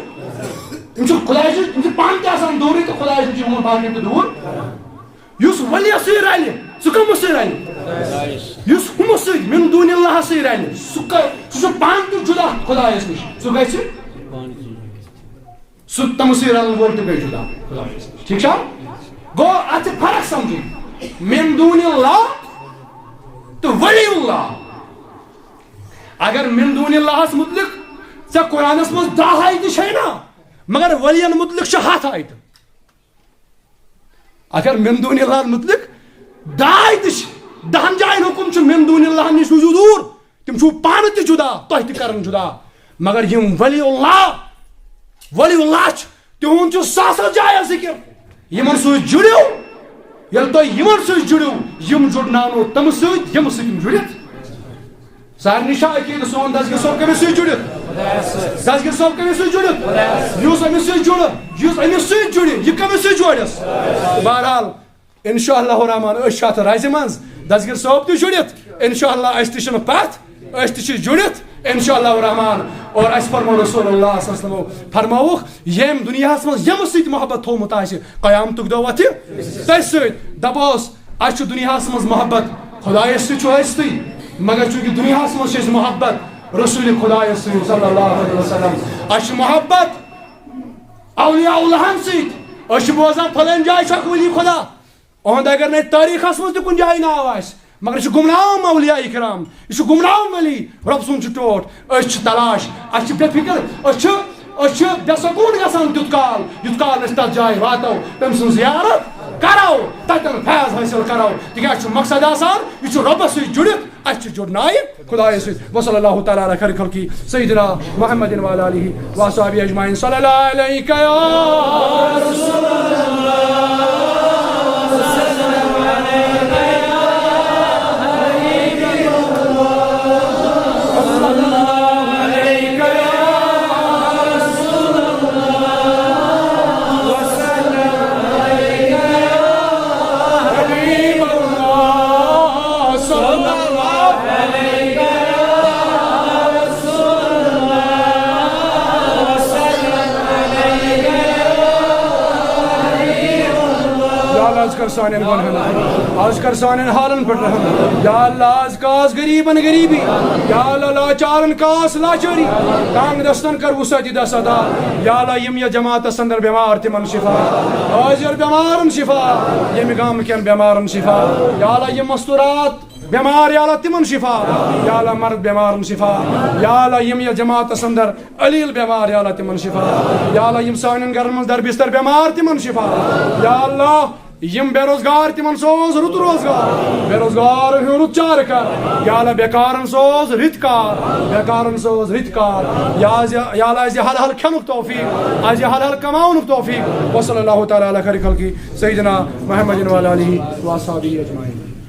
تِم چھِ خدایس نِش، تِم چھِ پانہٕ تہِ آسان دوٗرٕے تہٕ خدایس نِش چھِ یِمن باقین تہِ دوٗر۔ یُس ولی سۭتۍ رلہِ، سُہ کٔمِس سۭتۍ رلہِ؟ یُس ہُمِس سۭتۍ، من دون اللہ سۭتۍ رلہِ، سُہ ک-، سُہ چھُ پانہٕ تہِ جُدا خدایس نِش۔ سُہ گژھِ، سُہ تٔمِس سۭتۍ رلن وول تہِ گژھِ جُدا خدایس نِش۔ ٹھیٖک چھا؟ گوٚو، اتھ چھِ فرق سمجھٕنۍ، من دون اللہ تہٕ ولی اللہ۔ اگر من دون اللہس متعلق ژےٚ قرآنس منٛز دَہ آیتہٕ چھے نا، مگر ولین متعلق چھِ ہتھ آیتہٕ۔ اگر من دون اللہ متعلق دَہ آیتہٕ چھِ، دَہن جاین حکم چھُ من دون اللہ نِش روٗزِو دوٗر، تِم چھِو پانہٕ تہِ جُدا، تۄہہِ تہِ کران جُدا۔ مگر یِم ولی اللہ، ولی اللہ چھِ، تِہُنٛد چھُ ساسو جایو ذِکِر۔ یِمن سۭتۍ جُڑِو، ییٚلہِ تُہۍ یِمن سۭتۍ جُڑِو، یِم جُڑناونو تِم سۭتۍ، یِم سۭتۍ یِم جُڑِتھ۔ سارنٕے چھا عقیٖدٕ سون دستگیر صٲب کٔمِس سۭتۍ جُڑِتھ؟ دستگیر صٲب کٔمِس سۭتۍ جُڑِتھ؟ یُس أمِس سۭتۍ جُڑِ، یُس أمِس سۭتۍ جُڑِ، یہِ کٔمِس سۭتۍ جوڑٮ۪س؟ بہرحال، انشاءاللہ الرحمن، أسۍ چھِ اتھ رزِ منٛز، دستگیر صٲب تہِ جُڑِتھ، انشاءاللہ أسۍ تہِ چھِنہٕ پتھ، أسۍ تہِ چھِ جُڑِتھ، انشاءاللہ الرحمن۔ اور اسہِ فرموو رسول اللہ صلی اللہ علیہ وسلم فرمووُکھ، ییٚمۍ دُنیاہس منٛز ییٚمِس سۭتۍ محبت تھوٚومُت آسہِ، قیامتُک دۄہ وۄتھِ تٔتھۍ سۭتۍ۔ دپوس، اسہِ چھُ دُنیاہس منٛز محبت خدایس سۭتۍ چھُ اَسہِ تہِ، مگر چونکہ دُنیاہس منٛز چھِ اَسہِ محبت رسول خدایس سۭتۍ صلی اللہ علیہ وسلم۔ اَسہِ چھِ محبت اولیاء اللہن سۭتۍ۔ أسۍ چھِ بوزان فلٲنۍ جایہِ چھُ اکھ ولی خدا، اُہُنٛد اگر نہٕ تٲریٖخس منٛز تہِ کُنہِ جایہِ ناو آسہِ، مگر یہِ چھُ گمنام اولیاء کرام، یہِ چھُ گمنام ولی، رۄب سُنٛد چھُ ٹوٹھ۔ أسۍ چھِ تلاش، اَسہِ چھِ بے فکر، أسۍ چھِ، أسۍ چھِ بے سکوٗن گژھان تیُتھ کال، یُتھ کال أسۍ تتھ جایہِ واتو، تٔمۍ سٕنٛز زیارت کرو، تتٮ۪ن فیض حٲصِل کرو، تِکیٛازِ چھُ مقصد آسان، یہِ چھُ رۄبس سۭتۍ جُڑِتھ، اَسہِ چھُ جُڑناے خدایس سۭتۍ۔ وصلی اللہ تعالیٰ علی خیر خلقی سیدنا محمد وعلی آلہ وصحبہ اجمعین۔ صلی اللہ علیک یا رسول اللہ۔ یا اللہ، از کر سانٮ۪ن گۄنہن، از کر سانٮ۪ن حالن پٮ۪ٹھ رحم۔ یا اللہ، از کاس غریبن غریبی۔ یا اللہ، لاچارن کاس لاچٲری۔ تنگ دستن کر وسعت دست عطا۔ یا اللہ، یِم یتھ جماعتس اندر بیمار، تِمن شفا۔ حاضر بیمارن شفا۔ ییٚمہِ گامہٕ کٮ۪ن بیمارن شفا۔ یا اللہ، یِم مستورات بیمار، یا اللہ، تِمن شفا۔ یا اللہ، مرد بیمارن شفا۔ یا اللہ، یِم یتھ جماعتس اندر علیل بیمار، یا اللہ، تِمن شفا۔ یا اللہ، یِم سانٮ۪ن گرن منٛز دربستر بیمار، تِمن شفا۔ یا اللہ، یِم بے روزگار، تِمن سوز رُت روزگار، بے روزگارن ہُنٛد رُت چارٕ کر۔ یا اللہ، بیکارن سوز رٕتۍ کار، بیکارن سوز رٕتۍ کار۔ یا از، یا اللہ، از یہِ حلال کھٮ۪نُک توفیق، از یہِ حلال کماونُک توفیق۔ وصلی اللہ تعالیٰ علی خیر خلقی سیدنا محمد وعلی آلہ وصحبہ اجمعین۔